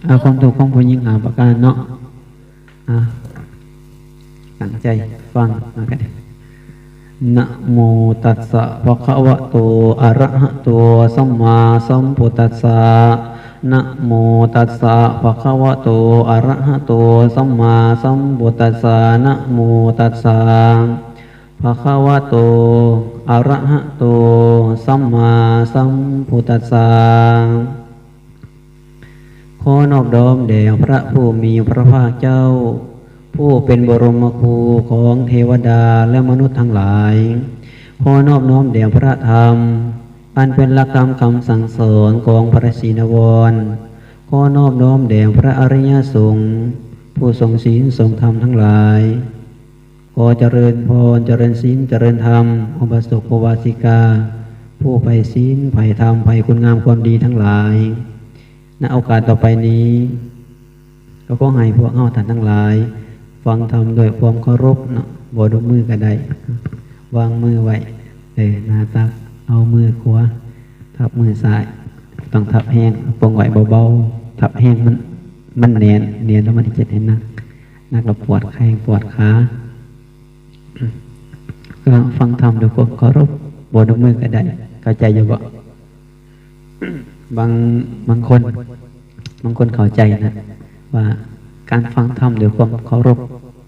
ເອົາຄວາມທຸກຂອງຜູ້ຍິງຫ້າປະການເນາະ. ອ່າ ຕັ້ງໃຈຟັງນຳກັນ. ນະໂມຕັດສະ ພະຄະວະໂຕ ອະຣະຫະໂຕ ສຳມາສຳພຸດທັດສະ. ນະໂມຕັດສະ ພະຄະວະໂຕ ອະຣະຫະໂຕ ສຳມາສຳພຸດທັດສະ. ນະໂມຕັດສະ ພະຄະວະໂຕ ອະຣະຫະໂຕ ສຳມາສຳພຸດທັດສະ. ຂໍນອບນ້ອມແດ່ພະຜູ້ມີພະພາກເຈົ້າ ຜູ້ເປັນບໍລົມມະຄູຂອງເທວະດາ ແລະ ມະນຸດທັງຫຼາຍ. ຂໍນອບນ້ອມແດ່ພະທຳ ອັນເປັນຫຼັກທຳຄຳສັ່ງສອນຂອງພະຊີນະວອນ. ຂໍນອບນ້ອມແດ່ພະອະລິຍະສົງ ຜູ້ຊົງສິນຊົງທຳທັງຫຼາຍ. ຂໍຈະເລີນພອນ ຈະເລີນສິນ ຈະເລີນທຳ ອຸບາສົກ ອຸບາສິກາ ຜູ້ໃຝ່ສິນ ໃຝ່ທຳ ໃຝ່ຄຸນງາມຄວາມດີທັງຫຼາຍ. ນະໂອກາດຕໍ່ໄປນີ້ ກໍຂໍໃຫ້ພວກເຮົາທ່ານທັງຫຼາຍ ຟັງທຳດ້ວຍຄວາມເຄົາລົບເນາະ, ບໍ່ຍົກມືກໍໄດ້, ວາງມືໄວ້ ເອີ ໜ້າຕັກ, ເອົາມືຂວາທັບມືຊ້າຍ, ຕ້ອງທັບແຮງ, ປົງໄວ້ເບົາໆ, ທັບແຮງມັນ ມັນແໜ້ນ, ແໜ້ນແລ້ວມັນຈະເຮັດໃຫ້ໜັກ, ໜັກແລ້ວປວດແຂ້ງປວດຂາ. ກໍຟັງທຳດ້ວຍຄວາມເຄົາລົບ, ບໍ່ຍົກມືກໍໄດ້, ເຂົ້າໃຈຢູ່ບໍ່? ບາງ ບາງຄົນ ບາງຄົນເຂົ້າໃຈນະ ວ່າການຟັງທຳດ້ວຍຄວາມເຄົາລົບ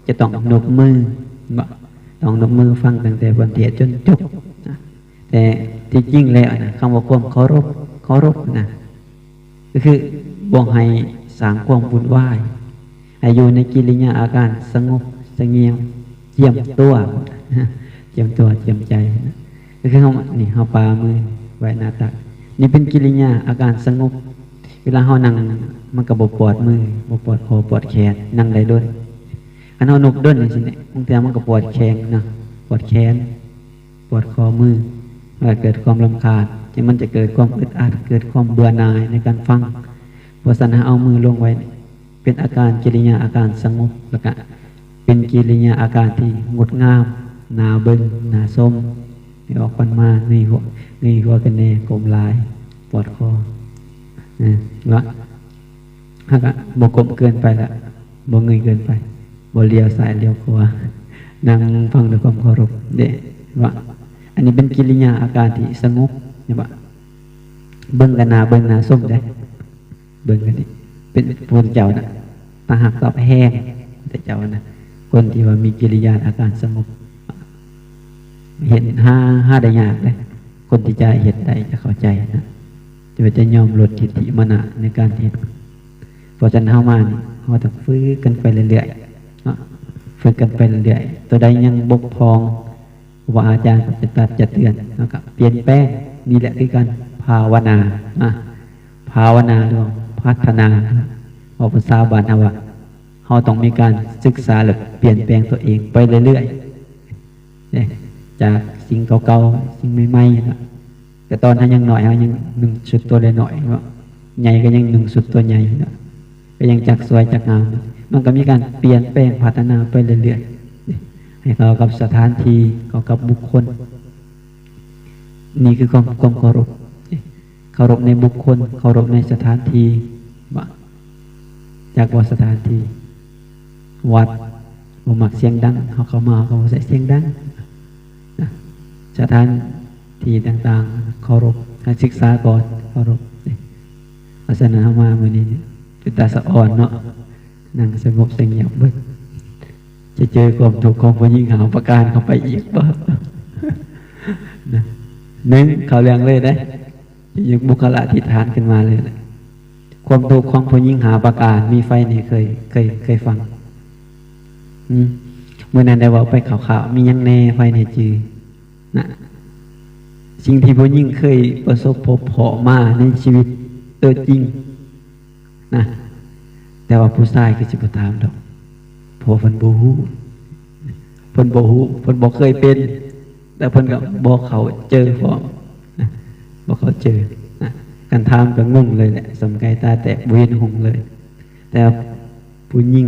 ຈະຕ້ອງຍົກມື, ບໍ່ ຕ້ອງຍົກມືຟັງຕັ້ງແຕ່ເພິ່ນເທດຈົນຈົບນະ. ແຕ່ທີ່ຈິງແລ້ວນະ ຄຳວ່າຄວາມເຄົາລົບ, ເຄົາລົບນະ ກໍຄືບໍ່ໃຫ້ສ້າງຄວາມວຸ່ນວາຍ, ໃຫ້ຢູ່ໃນກິລິຍາອາການສະຫງົບສະຫງຽມ, ຈຽມຕົວ, ຈຽມຕົວ, ຈຽມໃຈນະ. ກໍຄືເຮົາ ນີ້ ເຮົາປາມືໄວ້ໜ້າຕັກ, ນີ້ເປັນກິລິຍາອາການສະຫງົບ. ເວລາເຮົານັ່ງ ມັນກໍບໍ່ປວດມື, ບໍ່ປວດຂໍ້, ປວດແຂນ, ນັ່ງໄດ້ດົນ. ຄັນເຮົານຸບດົນຈັ່ງຊີ້ນີ້ ບາງເທື່ອມັນກໍປວດແຂນນະ, ປວດແຂນ, ປວດຂໍ້ມື, ແລ້ວເກີດຄວາມລຳຄານ, ທີ່ມັນຈະເກີດຄວາມອຶດອັດ, ເກີດຄວາມເບື່ອໜ່າຍໃນການຟັງ. ເພາະສະນັ້ນ ເຮົາເອົາມືລົງໄວ້ ເປັນອາການ ກິລິຍາອາການສະຫງົບ, ແລ້ວກະເປັນກິລິຍາອາການທີ່ງົດງາມ, ໜ້າເບິ່ງ, ໜ້າຊົມ. ໃຫ້ອອກຄວັນມາ, ເງີຍຫົວ, ເງີຍຫົວຂຶ້ນແດ່, ກົ້ມລາຍ, ປວດຄໍ, ເອີ ວ່າ ເຮົາກະບໍ່ກົ້ມເກີນໄປລະ, ບໍ່ເງີຍເກີນໄປ, ບໍ່ລ້ຽວຊ້າຍລ້ຽວຂວາ, ນັ່ງຟັງດ້ວຍຄວາມເຄົາລົບເດ້ ວ່າ ອັນນີ້ເປັນກິລິຍາອາການທີ່ສະຫງົບ, ເຫັນບໍ່? ເບິ່ງກັນໜ້າເບິ່ງໜ້າຊົມເດ້. ເບິ່ງກັນນີ້ ເປັນພະພຸດທະເຈົ້ານະ ຕາຮັກຕາແພງ ພະພຸດທະເຈົ້ານະ, ຄົນທີ່ວ່າມີກິລິຍາອາການສະຫງົບ ເຫັນ ຫາ ຫາໄດ້ຍາກເດ້. ຄົນທີ່ຈະເຮັດໄດ້ ຈະເຂົ້າໃຈນະ ຈະ ຈະຍອມລົດທິດຖິມານະໃນການເຮັດ. ເພາະສະນັ້ນ ເຮົາມານີ້ ເຮົາຕ້ອງຝຶກກັນໄປເລື້ອຍໆເນາະ, ຝຶກກັນໄປເລື້ອຍໆ. ຕົວໃດຍັງບົກຜ່ອງ ຄູບາອາຈານກໍຈະຕັດຈະເຕືອນ ແລ້ວກໍປ່ຽນແປງ. ນີ້ແຫຼະຄືການພາວະນານະ, ພາວະນາ ຫຼືວ່າພັດທະນາ. ເວົ້າພາສາບ້ານເຮົາວ່າ ເຮົາຕ້ອງມີການສຶກສາ ແລະ ປ່ຽນແປງຕົວເອງໄປເລື້ອຍໆເດ້, ຈາກສິ່ງເກົ່າໆ ສິ່ງໃໝ່ໆນະ. ແຕ່ຕອນເຮົາຍັງນ້ອຍ ເຮົາຍັງນຸ່ງຊຸດຕົວນ້ອຍໆເນາະ, ໃຫຍ່ກໍຍັງນຸ່ງຊຸດຕົວໃຫຍ່ເນາະ, ກໍຍັງຈັກສວຍຈັກງາມ. ມັນກໍມີການປ່ຽນແປງພັດທະນາໄປເລື້ອຍໆ ໃຫ້ເຂົ້າກັບສະຖານທີ່ ເຂົ້າກັບບຸກຄົນ. ນີ້ຄືຄວາມ ຄວາມເຄົາລົບ, ເຄົາລົບໃນບຸກຄົນ, ເຄົາລົບໃນສະຖານທີ່. ວ່າ ຈັກວ່າສະຖານທີ່ ວັດ ບໍ່ມັກສຽງດັງ, ເຮົາເຂົ້າມາເຮົາກໍບໍ່ໃສ່ສຽງດັງນະ. ສະຖານທີ່ຕ່າງໆ ເຄົາລົບ, ການສຶກສາກ່ອນ ເຄົາລົບ. ເພາະສະນັ້ນ ເຮົາມາມື້ນີ້ນີ້ ເປັນຕາສະອອນເນາະ, ນັ່ງສະຫງົບສະຫງຽບເບິ່ງ ຈະເຈີຄວາມທຸກຂອງຜູ້ຍິງຫ້າປະການເຂົ້າໄປອີກບໍ່ນະ. ໜຶ່ງ ເຂົ້າເລື່ອງເລີຍເດ້, ຍົກບຸກຄະລາທິຖານຂຶ້ນມາເລີຍ. ຄວາມທຸກຂອງຜູ້ຍິງຫ້າປະການ ມີໃຜນີ້ເຄີຍ ເຄີຍ ເຄີຍຟັງ? ອືມ ມື້ນັ້ນໄດ້ເວົ້າໄປຄ່າວໆ ມີຫຍັງແດ່? ໃຜແດ່ຈື່ນະ? ສິ່ງທີ່ຜູ້ຍິງເຄີຍປະສົບພົບພໍ້ມາໃນຊີວິດຕົວຈິງນະ, ແຕ່ວ່າຜູ້ຊາຍຄືຊິບໍ່ຖາມດອກ ເພາະວ່າເພິ່ນບໍ່ຮູ້, ເພິ່ນບໍ່ຮູ້, ເພິ່ນບໍ່ເຄີຍເປັນ. ແລ້ວເພິ່ນກໍບໍ່ເຂົ້າເຈີພ້ອມນະ, ບໍ່ເຂົ້າເຈີນະ. ຄັນຖາມກໍງົງເລີຍແຫຼະ, ສ່ຳໄກ່ຕາແຕກ ບໍ່ເຫັນຮຸ່ງເລີຍ. ແຕ່ຜູ້ຍິງ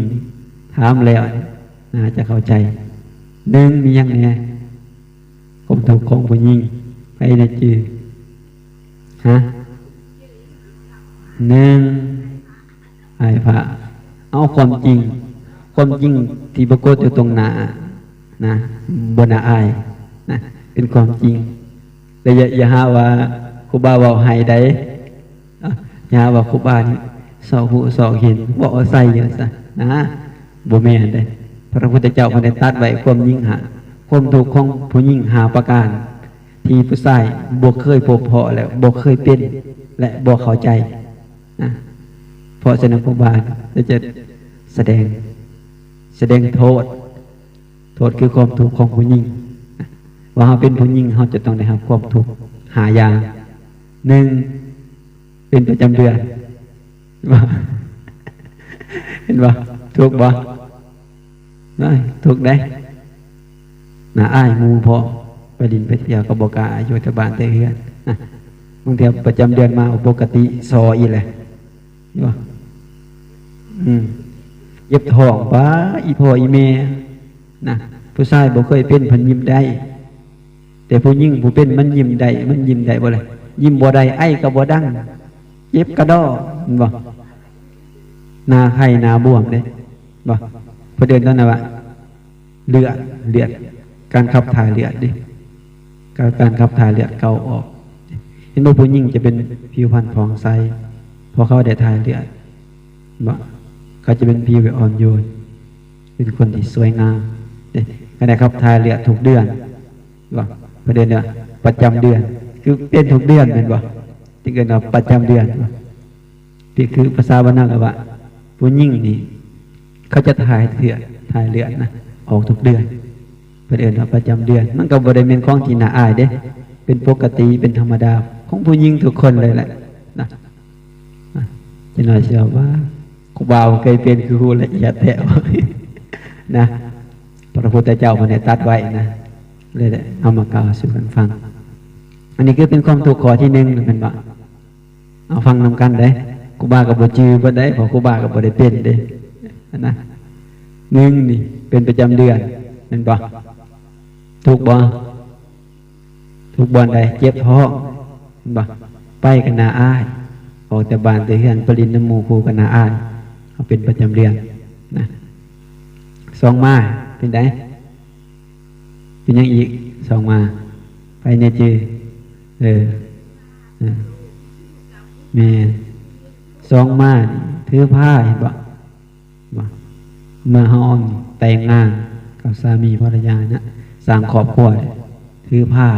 ຖາມແລ້ວໜ້າຈະເຂົ້າໃຈ. ໜຶ່ງ ມີຫຍັງແດ່ຄວາມທຸກຂອງຜູ້ຍິງ? ໃຜໄດ້ຈື່? ຮະ? ໜຶ່ງ ອາຍພະ ເອົາຄວາມຈິງ ຄວາມຈິງທີ່ປາກົດຢູ່ຕົງໜ້ານະ ບໍ່ໜ້າອາຍນະ ເປັນຄວາມຈິງ. ແລະ ຢ່າ ຢ່າຫາວ່າຄູບາເວົ້າໃຫ້ໃດ໋ ອາ ຢ່າຫາວ່າຄູບານີ້ຊອກຮູ້ຊອກເຫັນ ເວົ້າໃສ່ຢູ່ຊະນະ ບໍ່ແມ່ນເດ້. ພະພຸດທະເຈົ້າເພິ່ນໄດ້ຕັດໄວ້ຄວາມຍິງຫາ ຄວາມທຸກຂອງຜູ້ຍິງຫ້າປະການ ທີ່ຜູ້ຊາຍບໍ່ເຄີຍພົບພໍ້ ແລະ ບໍ່ເຄີຍເປັນ ແລະ ບໍ່ເຂົ້າໃຈນະ. ເພາະສະນັ້ນ ຄູບາຈະສະແດງ ສະແດງໂທດ ໂທດຄືຄວາມທຸກຂອງຜູ້ຍິງນະ ວ່າເຮົາເປັນຜູ້ຍິງ ເຮົາຈະຕ້ອງໄດ້ຮັບຄວາມທຸກຫ້າຢ່າງ. ໜຶ່ງ ເປັນປະຈຳເດືອນ ເຫັນບໍ່? ທຸກບໍ່? ໂອ້ຍ ທຸກເດ້. ໜ້າອາຍໝູ່ພ້ອມ ໄປຫຼິ້ນໄປທ່ຽວກໍບໍ່ກ້າ ຢູ່ແຕ່ບ້ານແຕ່ເຮືອນນະ. ບາງເທື່ອປະຈຳເດືອນມາ ປົກກະຕິ ຊໍອີກແຫຼະ ເຫັນບໍ່? ອືມ ເຈັບທ້ອງ ປ້າ ອີ່ພໍ່ອີ່ແມ່ນະ. ຜູ້ຊາຍບໍ່ເຄີຍເປັນ ເພິ່ນຍິ້ມໄດ້ ແຕ່ຜູ້ຍິງຜູ້ເປັນມັນຍິ້ມໄດ້ ມັນຍິ້ມໄດ້ບໍ່ລະ? ຍິ້ມບໍ່ໄດ້ ໄອກໍບໍ່ດັງ ເຈັບກະດໍ້ ເຫັນບໍ່? ໜ້າໄຂ້ໜ້າບວມເດ້ ບໍ່ ເພິ່ນເອີ້ນຕົວນັ້ນວ່າເລືອດ ເລືອດ ການຂັບຖ່າຍເລືອດເດ້ ການ ການຂັບຖ່າຍເລືອດເຂົ້າອອກ. ເຫັນບໍ່? ຜູ້ຍິງຈະເປັນຜິວພັນຜ່ອງໃສ ເພາະເຂົາໄດ້ຖ່າຍເລືອດ ເນາະ ເຂົາຈະເປັນຜິວທີ່ອ່ອນໂຍນ ເປັນຄົນທີ່ສວຍງາມເດ້. ຄັນໄດ້ຂັບຖ່າຍເລືອດທຸກເດືອນ ເນາະ ເພິ່ນເອີ້ນວ່າປະຈຳເດືອນ ຄືເປັນທຸກເດືອນແມ່ນບໍ່? ຈຶ່ງເອີ້ນວ່າປະຈຳເດືອນ. ນີ້ຄືພາສາບ້ານເຮົາເອີ້ນວ່າ ຜູ້ຍິງນີ້ເຂົາຈະຖ່າຍເລືອດ ຖ່າຍເລືອດນະ ອອກທຸກເດືອນ ເພິ່ນເອີ້ນວ່າປະຈຳເດືອນ. ມັນກໍບໍ່ໄດ້ແມ່ນຂອງທີ່ໜ້າອາຍເດ້ ເປັນປົກກະຕິ ເປັນທຳມະດາຂອງຜູ້ຍິງທຸກຄົນເລີຍແຫຼະນະ. ອາ ຈັກໜ້ອຍຊິເວົ້າວ່າ ຄູບາບໍ່ເຄີຍເປັນ ຄືຮູ້ລະອຽດແທ້ນະ. ພະພຸດທະເຈົ້າເພິ່ນໄດ້ຕັດໄວ້ນະ ເລີຍໄດ້ເອົາມາກ່າວສູ່ກັນຟັງ. ອັນນີ້ຄືເປັນຄວາມທຸກຂໍ້ທີໜຶ່ງ ແມ່ນບໍ່? ເອົາຟັງນຳກັນເດ້ ຄູບາກໍບໍ່ຈື່ເບິດເດ້ ເພາະຄູບາກໍບໍ່ໄດ້ເປັນເດ້ນະ. ໜຶ່ງນີ້ເປັນປະຈຳເດືອນ ແມ່ນບໍ່? ທຸກບໍ່? ທຸກບ່ອນໃດ? ເຈັບທ້ອງ ເຫັນບໍ່? ໄປກັນໜ້າອາຍ ອອກຈາກບ້ານຈາກເຮືອນ ໄປຫຼິ້ນນຳໝູ່ຄູ່ກັນໜ້າອາຍ ເຮົາເປັນປະຈຳເດືອນນະ. ສອງມາເປັນໃດ? ເປັນຫຍັງອີກ? ສອງມາ ໃຜແນ່ຈື່? ເອີ ເອີ ແມ່ນ ສອງມານີ້ຖືພາ ເຫັນບໍ່? ວ່າເມື່ອເຮົາແຕ່ງງານກັບສາມີພັນລະຍານະ ສ້າງຄອບຄົວ ຖືພາ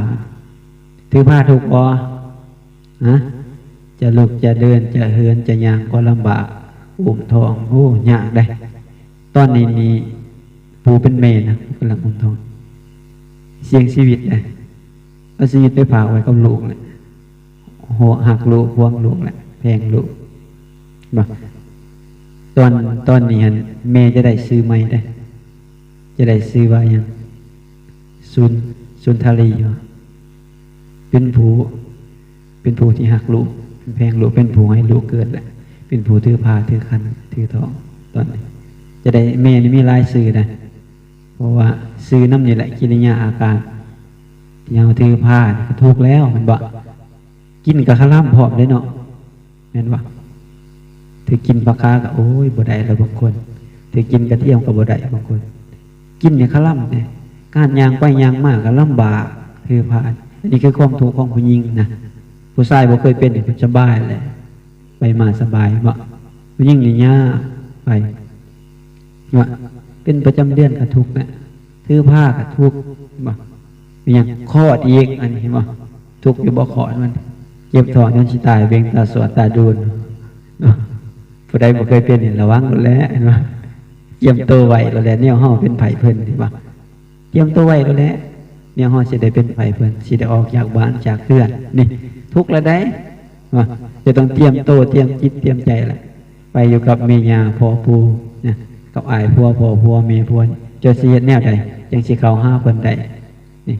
ຖືພາທຸກບໍ່? ຮະ? ຈະລຸກຈະເດີນຈະເຫີນຈະຍ່າງກໍລຳບາກ ອຸ້ມທ້ອງ ໂອ້ ຍາກເດ້. ຕອນນີ້ນີ້ຜູ້ເປັນແມ່ນະ ກຳລັງອຸ້ມທ້ອງ ສ່ຽງຊີວິດເດ້ ເອົາຊີວິດໄປຝາກໄວ້ກັບລູກແຫຼະ. ໂຫ ຮັກລູກ ຫວງລູກແຫຼະ ແພງລູກ ບໍ່ ຕອນ ຕອນນີ້ຫັ້ນ ແມ່ຈະໄດ້ຊື່ໃໝ່ເດ້ ຈະໄດ້ຊື່ວ່າຫຍັງ? ສຸນ ສຸນທາລີ ເປັນຜູ້ ເປັນຜູ້ທີ່ຮັກລູກ ເປັນແພງລູກ ເປັນຜູ້ໃຫ້ລູກເກີດ ແລະ ເປັນຜູ້ຖືພາຖືຄັນຖືທ້ອງ. ຕອນນີ້ຈະໄດ້ ແມ່ນີ້ມີຫຼາຍຊື່ນະ ເພາະວ່າຊື່ນຳນີ້ແຫຼະ ກິລິຍາອາການທີ່ເຮົາຖືພານີ້ກໍທຸກແລ້ວ ແມ່ນບໍ່? ກິນກໍຄະລຳພ້ອມເດ້ເນາະ ແມ່ນບໍ່? ຖືກິນຜັກຄາກໍ ໂອ້ຍ ບໍ່ໄດ້ແລ້ວບາງຄົນ ຖືກິນກະທຽມກໍບໍ່ໄດ້ບາງຄົນ ກິນນີ້ຄະລຳເດ້ ການຍ່າງໄປຍ່າງມາກໍລຳບາກ ຖືພາ. ອັນນີ້ຄືຄວາມທຸກຂອງຜູ້ຍິງນະ ຜູ້ຊາຍບໍ່ເຄີຍເປັນນີ້ ເພິ່ນສະບາຍແຫຼະ ໄປມາສະບາຍເນາະ ຜູ້ຍິງນີ້ຍາກໄປ ວ່າເປັນປະຈຳເດືອນກະທຸກແຫຼະ ຖືພາກະທຸກ ເຫັນບໍ່? ມີຫຍັງ? ຄອດອີກ ອັນນີ້ເຫັນບໍ່? ທຸກຢູ່ບໍ່ຄອດມັນ ເຈັບທ້ອງຈົນຊິຕາຍ ເບັ່ງຕາສວດຕາດູນ ເນາະ. ຜູ້ໃດບໍ່ເຄີຍເປັນນີ້ລະວັງໂລດແຫຼະ ເຫັນບໍ່? ກຽມໂຕໄວ້ໂລດແຫຼະ ແນວເຮົາເປັນໃຜເພິ່ນ ເຫັນບໍ່? ກຽມໂຕໄວ້ໂລດແຫຼະ ແນວເຮົາຊິໄດ້ເປັນໃຜເພິ່ນ ຊິໄດ້ອອກຈາກບ້ານຈາກເຮືອນ ນີ້ທຸກລະໃດ໋ ວ່າຈະຕ້ອງຕຽມໂຕ ຕຽມຈິດຕຽມໃຈລະ ໄປຢູ່ກັບແມ່ຍ່າພໍ່ປູ່ນະ ກັບອ້າຍຜົວ ພໍ່ຜົວ ແມ່ຜົວ ເຈົ້າຊິເຮັດແນວໃດ ຈັ່ງຊິເຂົ້າຫາເພິ່ນໄດ້ ນີ້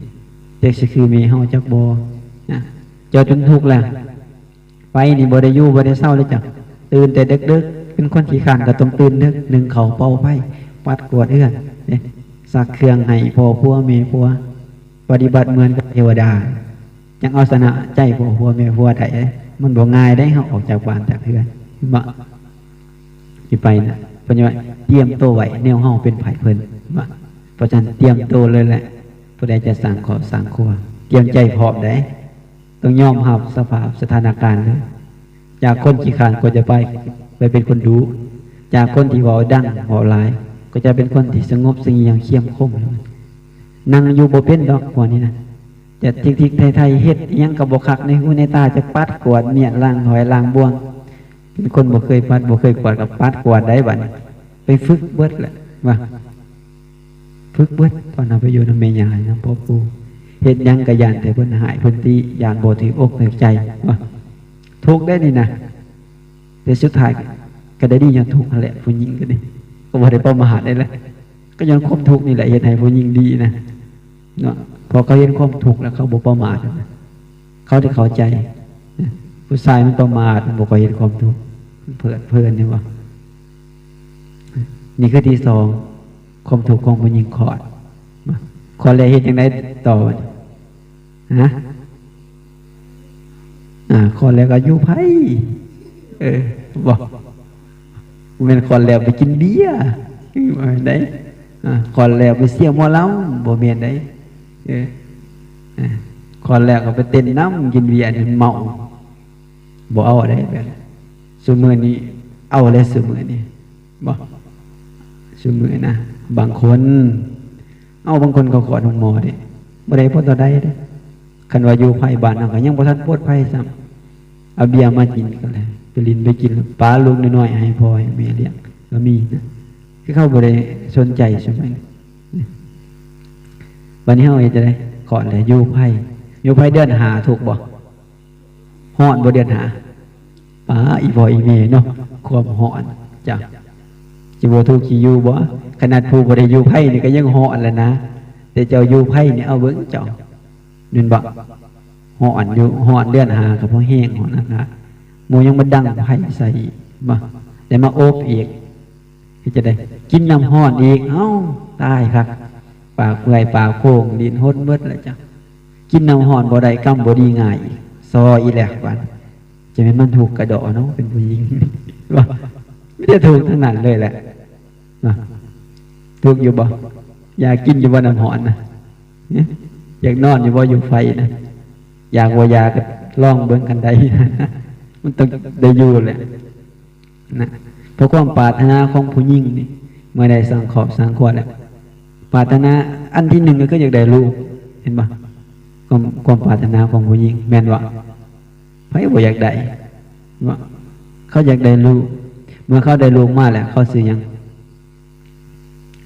ຈັກຊິຄືແມ່ເຮົາຈັກບໍ່ນະ ເຈົ້າຈົນທຸກແລ້ວ ໄປນີ້ບໍ່ໄດ້ຢູ່ບໍ່ໄດ້ເຊົາເລີຍຈ້ະ ຕື່ນແຕ່ເດິກໆ ເປັນຄົນຂີ້ຄ້ານກໍຕ້ອງຕື່ນເດິກ ໜຶ້ງເຂົ້າເປົ່າໄຟ ປັດກວາດເຮືອນເດ້ ຊັກເຄື່ອງໃຫ້ພໍ່ຜົວແມ່ຜົວ ປະຕິບັດເໝືອນກັບເທວະດາ ຈັ່ງເອົາຊະນະໃຈພໍ່ຜົວແມ່ຜົວໄດ້ເດ້. ມັນບໍ່ງ່າຍເດ້ ເຮົາອອກຈາກບ້ານຈາກເຮືອນ ເຫັນບໍ່? ຊິໄປນະ ເພິ່ນວ່າຕຽມໂຕໄວ້ແນວເຮົາເປັນໃຜເພິ່ນວ່າ. ເພາະສະນັ້ນຕຽມໂຕເລີຍແຫຼະ ຜູ້ໃດຈະສ້າງຄອບສ້າງຄົວ ຕຽມໃຈພ້ອມໃດ໋ ຕ້ອງຍອມຮັບສະພາບສະຖານະການເລີຍ. ຈາກຄົນຂີ້ຄ້ານກໍຈະໄປ ໄປເປັນຄົນດຸ, ຈາກຄົນທີ່ເວົ້າດັງເວົ້າຫຼາຍ ກໍຈະເປັນຄົນທີ່ສະຫງົບສະຫງຽມ ຄຽມຄົມ. ນັ່ງຢູ່ບໍ່ເປັນດອກພວກນີ້ນະ ຈະທິກໆໄທໆ ເຮັດອີ່ຫຍັງກໍບໍ່ຄັກ ໃນຫູໃນຕາຈະປັດກວາດ ມ້ຽນລ້າງຖ້ວຍລ້າງບ່ວງ. ເປັນຄົນບໍ່ເຄີຍປັດບໍ່ເຄີຍກວາດກໍປັດກວາດໄດ້ບັດນີ້ ໄປຝຶກເບິດແຫຼະວ່າ ຝຶກເບິດ. ຕອນເຮົາໄປຢູ່ນຳແມ່ຍ່ານຳພໍ່ປູ່ ເຮັດຫຍັງກໍຢ້ານແຕ່ເພິ່ນຮ້າຍເພິ່ນຕິ ຢ້ານບໍ່ຖືກອົກຖືກໃຈວ່າ ທຸກໄດ໋ນີ້ນະ. ແຕ່ສຸດທ້າຍກໍໄດ້ດີຍ້ອນທຸກຫັ້ນແຫຼະ ຜູ້ຍິງກໍດີ ກໍບໍ່ໄດ້ປະໝາດໄດ້ລະ ກໍຍ້ອນຄວາມທຸກນີ້ແຫຼະເຮັດໃຫ້ຜູ້ຍິງດີນະເນາະ. ເພາະເຂົາເຫັນຄວາມທຸກແລ້ວເຂົາບໍ່ປະໝາດນະ ເຂົາໄດ້ເຂົ້າໃຈນະ. ຜູ້ຊາຍມັນປະໝາດ ມັນບໍ່ຄ່ອຍເຫັນຄວາມທຸກ ເພີດເພີນນີ້ວ່າ. ນີ້ຄືທີສອງ ຄວາມທຸກຂອງຜູ້ຍິງຄອດ. ຄອດແລ້ວເຮັດຈັ່ງໃດຕໍ່ບັດນີ້? ຮະ? ອາ ຄອດແລ້ວກໍຢູ່ໃຜ? ເອີ ບໍ່ ບໍ່ແມ່ນຄອດແລ້ວໄປກິນເບຍ ເອີ ໄດ້. ອາ ຄອດແລ້ວໄປຊຽວໝໍລຳ ບໍ່ແມ່ນໄດ໋. ເອີ ອາ ຄອດແລ້ວກໍໄປເຕັ້ນນຳ ກິນເບຍ ເມົາ ບໍ່ເອົາໄດ໋ແບບນັ້ນ. ຊຸມື້ນີ້ເອົາແລ້ວ ຊຸມື້ນີ້ ບໍ່ ຊຸມື້ນະ ບາງຄົນ ເອົາ ບາງຄົນເຂົາຄອດໂຮງໝໍເດ້ ບໍ່ໄດ້ພໍເທົ່າໃດເດ້. ຄັນວ່າຢູ່ໃກ້ບ້ານເຮົາກໍຍັງບໍ່ທັນປອດໄພຊ້ຳ ເອົາເບຍມາກິນກໍແລ້ວ ໄປຫຼິ້ນໄປກິນ ປະລູກນ້ອຍໆໃຫ້ພໍ່ໃຫ້ແມ່ລ້ຽງກໍມີນະ. ຄືເຂົາບໍ່ໄດ້ສົນໃຈຊຸມື້ນີ້. ບັດນີ້ເຮົາເຮັດຈັ່ງໃດ? ຄອດແລ້ວຢູ່ໃກ້ ຢູ່ໃກ້ເດືອນຫ້າ ທຸກບໍ່? ຮ້ອນບໍ່ເດືອນຫ້າ? ປາ ອີ່ພໍ່ອີ່ແມ່ເນາະ ຄວາມຮ້ອນຈ້າ ຊິບໍ່ທຸກຊິຢູ່ບໍ່? ຂະໜາດຜູ້ບໍ່ໄດ້ຢູ່ໃກ້ນີ້ກໍຍັງຮ້ອນແລ້ວນະ ແຕ່ເຈົ້າຢູ່ໃກ້ນີ້ ເອົາເບິ່ງເຈົ້າ ແມ່ນບໍ່? ຮ້ອນຢູ່ ຮ້ອນເດືອນຫ້າກໍພໍແຮງ ຮ້ອນນັ້ນນະ ໝູ່ຍັງມາດັງໄຟໃສ່ອີກ ມາ ແລ້ວມາອົບອີກ. ເຮັດຈັ່ງໃດ? ກິນນ້ຳຮ້ອນອີກ ເອົ້າ ຕາຍຄັກ ປາກເປື່ອຍປາກໂພງ ດິ້ນຮົນເບິດແລ້ວຈ້າ. ກິນນ້ຳຮ້ອນບໍ່ໄດ້ ກຳບໍ່ດີງ່າຍອີກ ຊໍອີກແລ້ວບາດ ຈະແມ່ນມັນທຸກກະດໍເນາະ ເປັນຜູ້ຍິງ ວ່າ ມີແຕ່ທຸກທັງນັ້ນເລີຍແຫຼະ ນະ. ທຸກຢູ່ບໍ່? ຢາກກິນຢູ່ບໍ່ນ້ຳຮ້ອນນະ? ຢາກນອນຢູ່ບໍ່? ຢູ່ໃຜນະ? ຢາກບໍ່ຢາກກໍລອງເບິ່ງ ຄັນໄດ້ ມັນຕ້ອງໄດ້ຢູ່ແຫຼະ ນະ. ເພາະຄວາມປາດຖະໜາຂອງຜູ້ຍິງນີ້ ເມື່ອໄດ້ສ້າງຄອບສ້າງຄົວແລ້ວ ປາດຖະໜາອັນທີໜຶ່ງກໍຄືຢາກໄດ້ລູກ ເຫັນບໍ່? ຄວາມ ຄວາມປາດຖະໜາຂອງຜູ້ຍິງ ແມ່ນບໍ່? ໃຜບໍ່ຢາກໄດ້? ເນາະ ເຂົາຢາກໄດ້ລູກ. ເມື່ອເຂົາໄດ້ລູກມາແລ້ວ ເຂົາຊື່ຫຍັງ?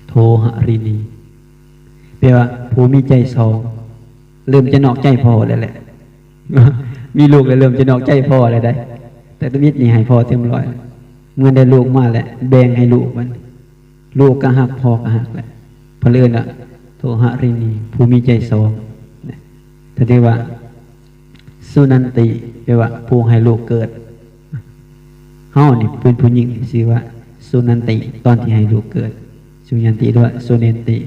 ໂທຫະລິນີ ແປວ່າຜູ້ມີໃຈສອງ. ເລີ່ມຈະນອກໃຈພໍ່ແລ້ວແຫຼະ ມີລູກແລ້ວເລີ່ມຈະນອກໃຈພໍ່ແລ້ວໄດ໋ ແຕ່ທຳອິດນີ້ໃຫ້ພໍ່ເຕັມຮ້ອຍ. ເມື່ອໄດ້ລູກມາແລ້ວ ແບ່ງໃຫ້ລູກມັນ ລູກກໍຮັກ ພໍ່ກໍຮັກແຫຼະ ເພິ່ນເອີ້ນວ່າໂທຫະລິນີ ຜູ້ມີໃຈສອງນະ. ຖ້າຖືວ່າສຸນັນຕິ ແປວ່າຜູ້ໃຫ້ລູກເກີດ. ເຮົານີ້ເປັນຜູ້ຍິງ ຊື່ວ່າສຸນັນຕິ ຕອນທີ່ໃຫ້ລູກເກີດ. ສຸຍັນຕິ ຫຼືວ່າສຸເນນຕິ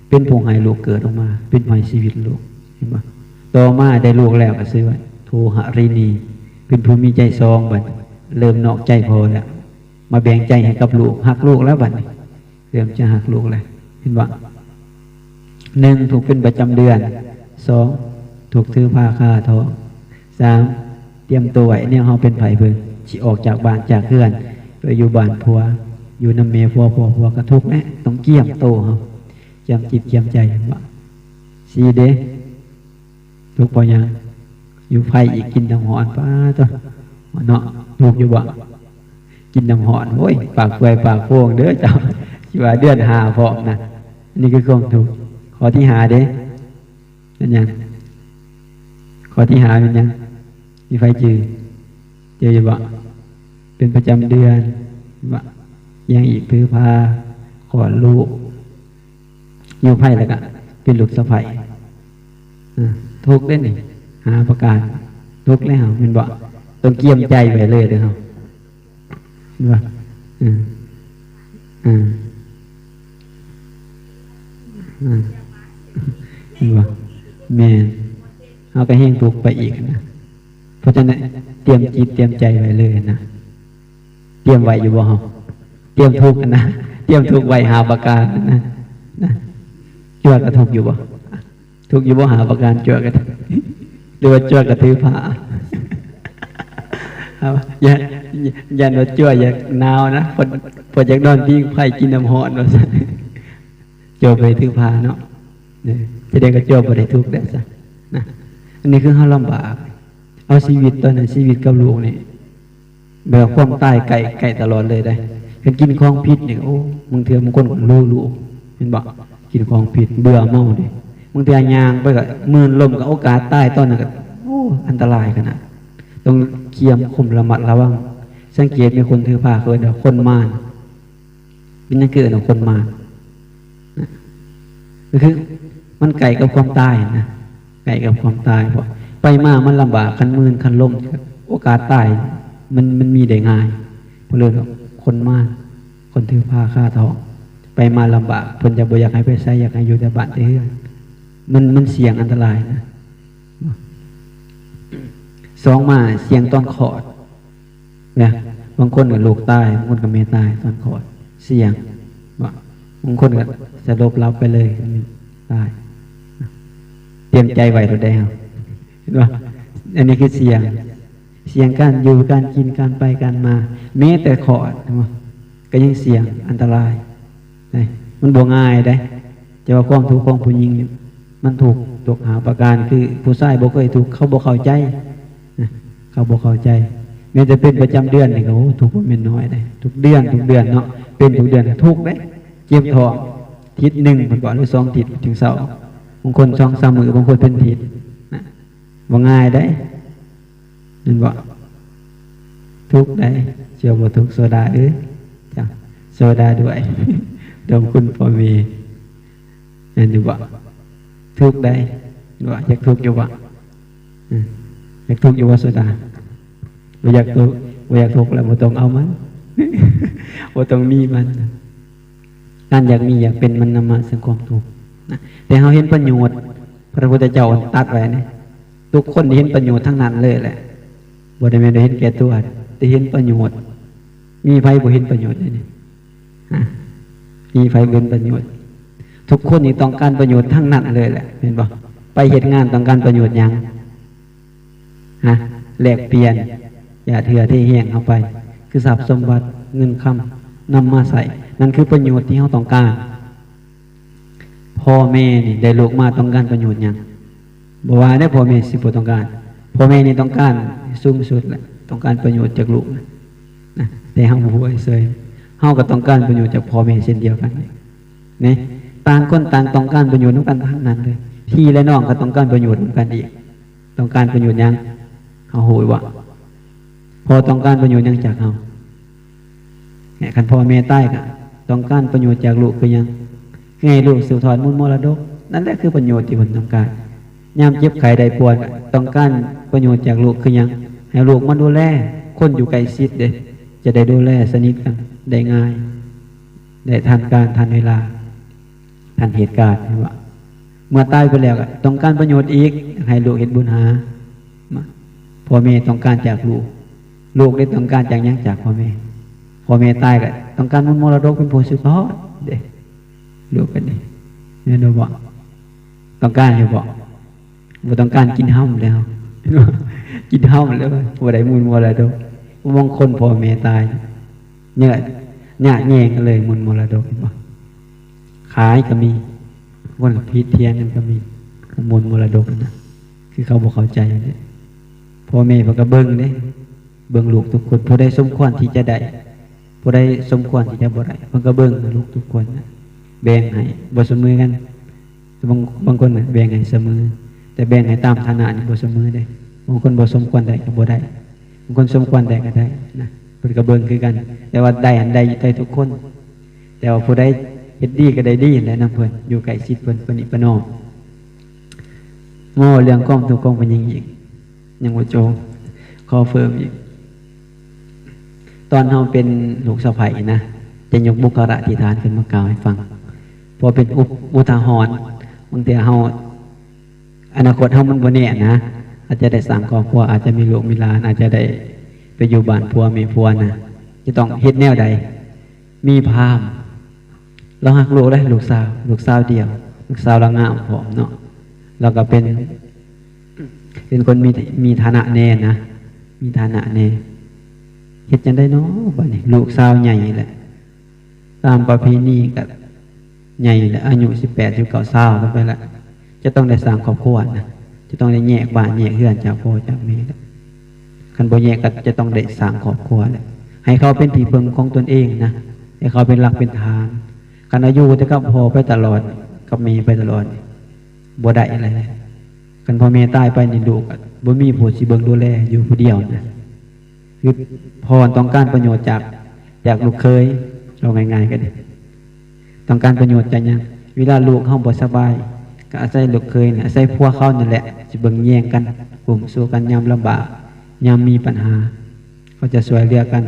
ເປັນຜູ້ໃຫ້ລູກເກີດອອກມາ ເປັນຜູ້ໃຫ້ຊີວິດລູກ ເຫັນບໍ່? ຕໍ່ມາໄດ້ລູກແລ້ວກໍຊື່ວ່າໂທຫະລິນີ ເປັນຜູ້ມີໃຈສອງ. ບັດເລີ່ມນອກໃຈພໍ່ແລ້ວ ມາແບ່ງໃຈໃຫ້ກັບລູກ ຮັກລູກແລ້ວບັດນີ້ ເລີ່ມຈະຮັກລູກແລ້ວ ເຫັນບໍ່? ໜຶ່ງ ທຸກເປັນປະຈຳເດືອນ. ສອງ ທຸກຖືພາຄາທ້ອງ. ສາມ ຕຽມໂຕໄວ້ແນວເຮົາເປັນໃຜເພິ່ນ ຊິອອກຈາກບ້ານຈາກເຮືອນ ໄປຢູ່ບ້ານຜົວ ຢູ່ນຳແມ່ຜົວ ພໍ່ຜົວກໍທຸກແຫຼະ ຕ້ອງກຽມໂຕເຮົາ ກຽມຈິດກຽມໃຈ ເຫັນບໍ່? ສີ່ເດ້ ທຸກເພາະຫຍັງ? ຢູ່ໃຜອີກ ກິນນ້ຳຮ້ອນ ປາໂທ້ ເນາະ ທຸກຢູ່ບໍ່? ກິນນ້ຳຮ້ອນ ໂອ້ຍ ປາກເປື່ອຍປາກໂພງເດີເຈົ້າ ຊິວ່າເດືອນຫ້າພ້ອມນະ. ອັນນີ້ຄືຄວາມທຸກ. ຂໍ້ທີຫ້າເດ້ ແມ່ນຫຍັງ? ຂໍ້ທີຫ້າແມ່ນຫຍັງ? ມີໃຜຈື່? ຈື່ຢູ່ບໍ່? ເປັນປະຈຳເດືອນບໍ່? ຫຍັງອີກ? ຖືພາ ຄອດລູກ ຢູ່ໃຜ ແລ້ວກະເປັນລູກສະໃພ້. ເອີ ທຸກເດ້ນີ້ ຫ້າປະການ ທຸກແລ້ວ ແມ່ນບໍ່? ຕ້ອງກຽມໃຈໄວ້ເລີຍເດີເຮົາ ເຫັນບໍ່? ເອີ ເອີ ເອີ ເຫັນບໍ່? ແມ່ນ ເຮົາກໍແຮ່ງທຸກໄປອີກນະ. ເພາະສະນັ້ນ ຕຽມຈິດຕຽມໃຈໄວ້ເລີຍນະ. ຕຽມໄວ້ຢູ່ບໍ່ເຮົາ? ຕຽມທຸກນະ ຕຽມທຸກໄວ້ຫ້າປະການນະ ນະ ຈົວກະທຸກຢູ່ບໍ່? ທຸກຢູ່ບໍ່ ຫ້າປະການ ຈົວກະ ຫຼືວ່າຈົວກະຖືພາ? ເອົາ ຢ້ານ ຢ້ານວ່າຈົວຢາກໜາວນະ ເພິ່ນ ເພິ່ນຢາກນອນພິງໄຟກິນນ້ຳຮ້ອນວ່າຊັ້ນ. ຈົວໄປຖືພາເນາະ ເອີ ຈະໄດ້ກະຈົວບໍ່ໄດ້ທຸກແລ້ວຊະນະ. ອັນນີ້ຄືເຮົາລຳບາກ ເອົາຊີວິດຕອນນັ້ນ ຊີວິດກັບລູກນີ້ ແບບຄວາມຕາຍໃກ້ ໃກ້ຕະຫຼອດເລີຍເດ້. ຄັນກິນຂອງຜິດນີ້ ໂອ້ ບາງເທື່ອບາງຄົນກໍຮູ້ລູກ ເຫັນບໍ່? ກິນຂອງຜິດ ເບື່ອເມົາເດ້. ບາງເທື່ອຍ່າງໄປກໍມື່ນລົ້ມ ກໍໂອກາດຕາຍຕອນນັ້ນກໍ ໂອ້ ອັນຕະລາຍຂະໜາດ. ຕ້ອງຄຽມຄຸມລະມັດລະວັງ. ສັງເກດມີຄົນຖືພາ ເຂົາເອີ້ນວ່າຄົນມານ. ເປັນຫຍັງຄືເອີ້ນວ່າຄົນມານນະ? ກໍຄືມັນໃກ້ກັບຄວາມຕາຍນະ ໃກ້ກັບຄວາມຕາຍ ເພາະໄປມາມັນລຳບາກ ຄັນມື່ນຄັນລົ້ມ ໂອກາດຕາຍມັນ ມັນມີໄດ້ງ່າຍ. ເພິ່ນເອີ້ນວ່າຄົນມານ ຄົນຖືພາຄາທ້ອງ ໄປມາລຳບາກ ເພິ່ນຈະບໍ່ຢາກໃຫ້ໄປໃສ ຢາກໃຫ້ຢູ່ແຕ່ບ້ານແຕ່ເຮືອນ. ມັນ ມັນສ່ຽງອັນຕະລາຍນະ. ສອງມາສ່ຽງຕອນຄອດນະ ບາງຄົນກໍລູກຕາຍ ບາງຄົນກໍແມ່ຕາຍຕອນຄອດ ສ່ຽງ. ບາງຄົນກໍສະຫຼົບຫຼັບໄປເລີຍ ຕາຍ. ຕຽມໃຈໄວ້ໂລດໄດ໋ເຮົາ ເຫັນບໍ່? ອັນນີ້ຄືສ່ຽງ ສ່ຽງການຢູ່ການກິນ ການໄປການມາ ແມ້ແຕ່ຄອດ ເຫັນບໍ່? ກໍຍັງສ່ຽງອັນຕະລາຍເດ້ ມັນບໍ່ງ່າຍເດ້. ແຕ່ວ່າຄວາມທຸກຂອງຜູ້ຍິງນີ້ ມັນທຸກ ທຸກຫ້າປະການ ຄືຜູ້ຊາຍບໍ່ເຄີຍທຸກ ເຂົາບໍ່ເຂົ້າໃຈນະ ເຂົາບໍ່ເຂົ້າໃຈ. ແມ້ແຕ່ເປັນປະຈຳເດືອນນີ້ກໍ ໂອ້ ທຸກບໍ່ແມ່ນນ້ອຍເດ້ ທຸກເດືອນ ທຸກເດືອນເນາະ ເປັນທຸກເດືອນ ທຸກເດ້. ເຈັບທ້ອງທິດໜຶ່ງເພິ່ນບອກ ຫຼືສອງທິດຈຶ່ງເຊົາ ບາງຄົນສອງສາມມື້ ບາງຄົນເປັນທິດນະ ບໍ່ງ່າຍເດ້. ແມ່ນບໍ່? ທຸກໃດ໋ ເຊື່ອບໍ່ທຸກ ໂຊດາເອີຍ ເຈົ້າ ໂຊດາດ້ວຍ ດອງຄຸນພໍ່ແມ່ ແມ່ນຢູ່ບໍ່? ທຸກໃດ໋ ວ່າຢາກທຸກຢູ່ບໍ່? ອືມ ຢາກທຸກຢູ່ບໍ່ ໂຊດາ? ບໍ່ຢາກທຸກ ບໍ່ຢາກທຸກແລ້ວ ບໍ່ຕ້ອງເອົາມັນ ບໍ່ຕ້ອງມີມັນ. ການຢາກມີຢາກເປັນ ມັນນຳມາເຊິ່ງຄວາມທຸກນະ ແຕ່ເຮົາເຫັນປະໂຫຍດ ພະພຸດທະເຈົ້າຕັດໄວ້ນີ້ ທຸກຄົນໄດ້ເຫັນປະໂຫຍດທັງນັ້ນເລີຍແຫຼະ ບໍ່ໄດ້ແມ່ນໄດ້ເຫັນແກ່ຕົວ ໄດ້ເຫັນປະໂຫຍດ. ມີໃຜບໍ່ເຫັນປະໂຫຍດໃນນີ້? ຮະ ມີໃຜບໍ່ເຫັນປະໂຫຍດ? ທຸກຄົນນີ້ຕ້ອງການປະໂຫຍດທັງນັ້ນເລີຍແຫຼະ ແມ່ນບໍ່? ໄປເຮັດງານຕ້ອງການປະໂຫຍດຫຍັງ? ຮະ ແລກປ່ຽນຢາດເຫື່ອເທແຮງເຮົາໄປ ຄືຊັບສົມບັດເງິນຄຳນຳມາໃຊ້ ນັ້ນຄືປະໂຫຍດທີ່ເຮົາຕ້ອງການ. ພໍ່ແມ່ນີ້ໄດ້ລູກມາຕ້ອງການປະໂຫຍດຫຍັງ? ບໍ່ວ່າແດ່ພໍ່ແມ່ຊິບໍ່ຕ້ອງການ ພໍ່ແມ່ນີ້ຕ້ອງການສູງສຸດແຫຼະ ຕ້ອງການປະໂຫຍດຈາກລູກນະ ນະ ແຕ່ເຮົາບໍ່ຮູ້ເຊີຍ ເຮົາກໍຕ້ອງການປະໂຫຍດຈາກພໍ່ແມ່ເຊັ່ນດຽວກັນນີ້ ນີ້ ຕ່າງຄົນຕ່າງຕ້ອງການປະໂຫຍດນຳກັນທັງນັ້ນເລີຍ ພີ່ແລະນ້ອງກໍຕ້ອງການປະໂຫຍດນຳກັນອີກ. ຕ້ອງການປະໂຫຍດຫຍັງ? ເຮົາຮູ້ຢູ່ບໍ່? ພໍ່ຕ້ອງການປະໂຫຍດຫຍັງຈາກເຮົາ? ແລະ ຄັນພໍ່ແມ່ຕາຍກະຕ້ອງການປະໂຫຍດຈາກລູກຄືຫຍັງ? ຄືໃຫ້ລູກສືບທອດມູນມໍລະດົກ ນັ້ນແຫຼະຄືປະໂຫຍດທີ່ເພິ່ນຕ້ອງການ. ຍາມເຈັບໄຂ້ໄດ້ປ່ວຍກະຕ້ອງການປະໂຫຍດຈາກລູກຄືຫຍັງ? ໃຫ້ລູກມາດູແລຄົນຢູ່ໃກ້ຊິດເດ້ ຈະໄດ້ດູແລສະໜິດກັນໄດ້ງ່າຍ ໄດ້ທັນການທັນເວລາ. ທັນເຫດການ ເຫັນບໍ່? ເມື່ອຕາຍໄປແລ້ວກໍຕ້ອງການປະໂຫຍດອີກ ໃຫ້ລູກເຮັດບຸນຫາ ມາ ພໍ່ແມ່ຕ້ອງການຈາກລູກ ລູກໄດ້ຕ້ອງການຈາກຫຍັງ? ຈາກພໍ່ແມ່. ພໍ່ແມ່ຕາຍກໍຕ້ອງການມູນມໍລະດົກເປັນຜູ້ສືບທອດເດ້ ລູກກໍດີ ແມ່ນບໍ່? ຕ້ອງການຢູ່ບໍ່? ບໍ່ຕ້ອງການ ກິນຫ້ຳແລ້ວ ກິນຫ້ຳແລ້ວ ບໍ່ໄດ້ມູນມໍລະດົກ. ບາງຄົນພໍ່ແມ່ຕາຍ ຍາກ ຍາກແຍ່ງກັນເລີຍມູນມໍລະດົກ ເຫັນບໍ່? ຂາຍກໍມີ ຄົນຜິດຖຽງກັນກໍມີ ມູນມໍລະດົກນະ ຄືເຂົາບໍ່ເຂົ້າໃຈເດ້. ພໍ່ແມ່ເພິ່ນກໍເບິ່ງເດ້ ເບິ່ງລູກທຸກຄົນ ຜູ້ໃດສົມຄວນທີ່ຈະໄດ້ ຜູ້ໃດສົມຄວນທີ່ຈະບໍ່ໄດ້ ເພິ່ນກໍເບິ່ງລູກທຸກຄົນນະ ແບ່ງໃຫ້ ບໍ່ສະເໝີກັນ. ບາງ ບາງຄົນນະແບ່ງໃຫ້ສະເໝີ ແຕ່ແບ່ງໃຫ້ຕາມຖານະນີ້ບໍ່ສະເໝີເດ້. ບາງຄົນບໍ່ສົມຄວນໄດ້ກໍບໍ່ໄດ້ ບາງຄົນສົມຄວນໄດ້ກໍໄດ້ນະ ເພິ່ນກໍເບິ່ງຄືກັນ. ແຕ່ວ່າໄດ້ຫັ້ນໄດ້ ໄດ້ທຸກຄົນ ແຕ່ວ່າຜູ້ໃດເຮັດດີກໍໄດ້ດີຫັ້ນແຫຼະນຳເພິ່ນ ຢູ່ໃກ້ຊິດເພິ່ນ ປະນິປະນອມ. ເວົ້າເລື່ອງຄວາມທຸກຂອງຜູ້ຍິງອີກ ຍັງບໍ່ຈົບ ຂໍເພີ່ມອີກ. ຕອນເຮົາເປັນລູກສະໃພ້ນະ ຈະຍົກບຸກຄະລາທິຖານຂຶ້ນມາກ່າວໃຫ້ຟັງ ເພື່ອເປັນອຸ ອຸທາຫອນ. ບາງເທື່ອເຮົາ ອະນາຄົດເຮົາມັນບໍ່ແນ່ນະ ອາດຈະໄດ້ສ້າງຄອບຄົວ ອາດຈະມີລູກມີຫຼານ ອາດຈະໄດ້ໄປຢູ່ບ້ານຜົວແມ່ຜົວນະ ຈະຕ້ອງເຮັດແນວໃດ? ມີພາມ ລາວຮັກລູກເດ້ ລູກສາວ ລູກສາວດຽວ ລູກສາວລາວງາມພ້ອມເນາະ ລາວກໍເປັນ ເປັນຄົນມີ ມີຖານະແດ່ນະ ມີຖານະແດ່ ເຮັດຈັ່ງໃດເນາະບາດນີ້ ລູກສາວໃຫຍ່ແລ້ວ ຕາມປະເພນີກໍໃຫຍ່ແລ້ວ ອາຍຸສິບແປດ ສິບເກົ້າ ຊາວຂຶ້ນໄປແລ້ວ ຈະຕ້ອງໄດ້ສ້າງຄອບຄົວນະ ຈະຕ້ອງໄດ້ແຍກບ້ານແຍກເຮືອນຈາກພໍ່ຈາກແມ່ແລ້ວ ຄັນບໍ່ແຍກກໍຈະຕ້ອງໄດ້ສ້າງຄອບຄົວແຫຼະ ໃຫ້ເຂົາເປັນທີ່ເພິ່ງຂອງຕົນເອງນະ ໃຫ້ເຂົາເປັນຫຼັກເປັນຖານ ຄັນວ່າຢູ່ແຕ່ກັບພໍ່ໄປຕະຫຼອດ ກັບແມ່ໄປຕະຫຼອດ ບໍ່ໄດ້ແຫຼະ ຄັນພໍ່ແມ່ຕາຍໄປນີ້ ລູກກໍບໍ່ມີຜູ້ຊິເບິ່ງດູແລ ຢູ່ຜູ້ດຽວນະ ຄືພໍ່ຕ້ອງການປະໂຫຍດຈາກ ຈາກລູກເຂີຍ ເວົ້າງ່າຍໆກໍໄດ້ ຕ້ອງການປະໂຫຍດຈາກຫຍັງ? ເວລາລູກເຮົາບໍ່ສະບາຍ ກໍອາໄສລູກເຂີຍນີ້ ອາໄສຜົວເຂົານີ້ແຫຼະ ຊິເບິ່ງແຍງກັນ ກຸ້ມຊູກັນຍາມລຳບາກ ຍາມມີບັນຫາ ເຂົາຈະຊ່ວຍເຫຼືອກັນ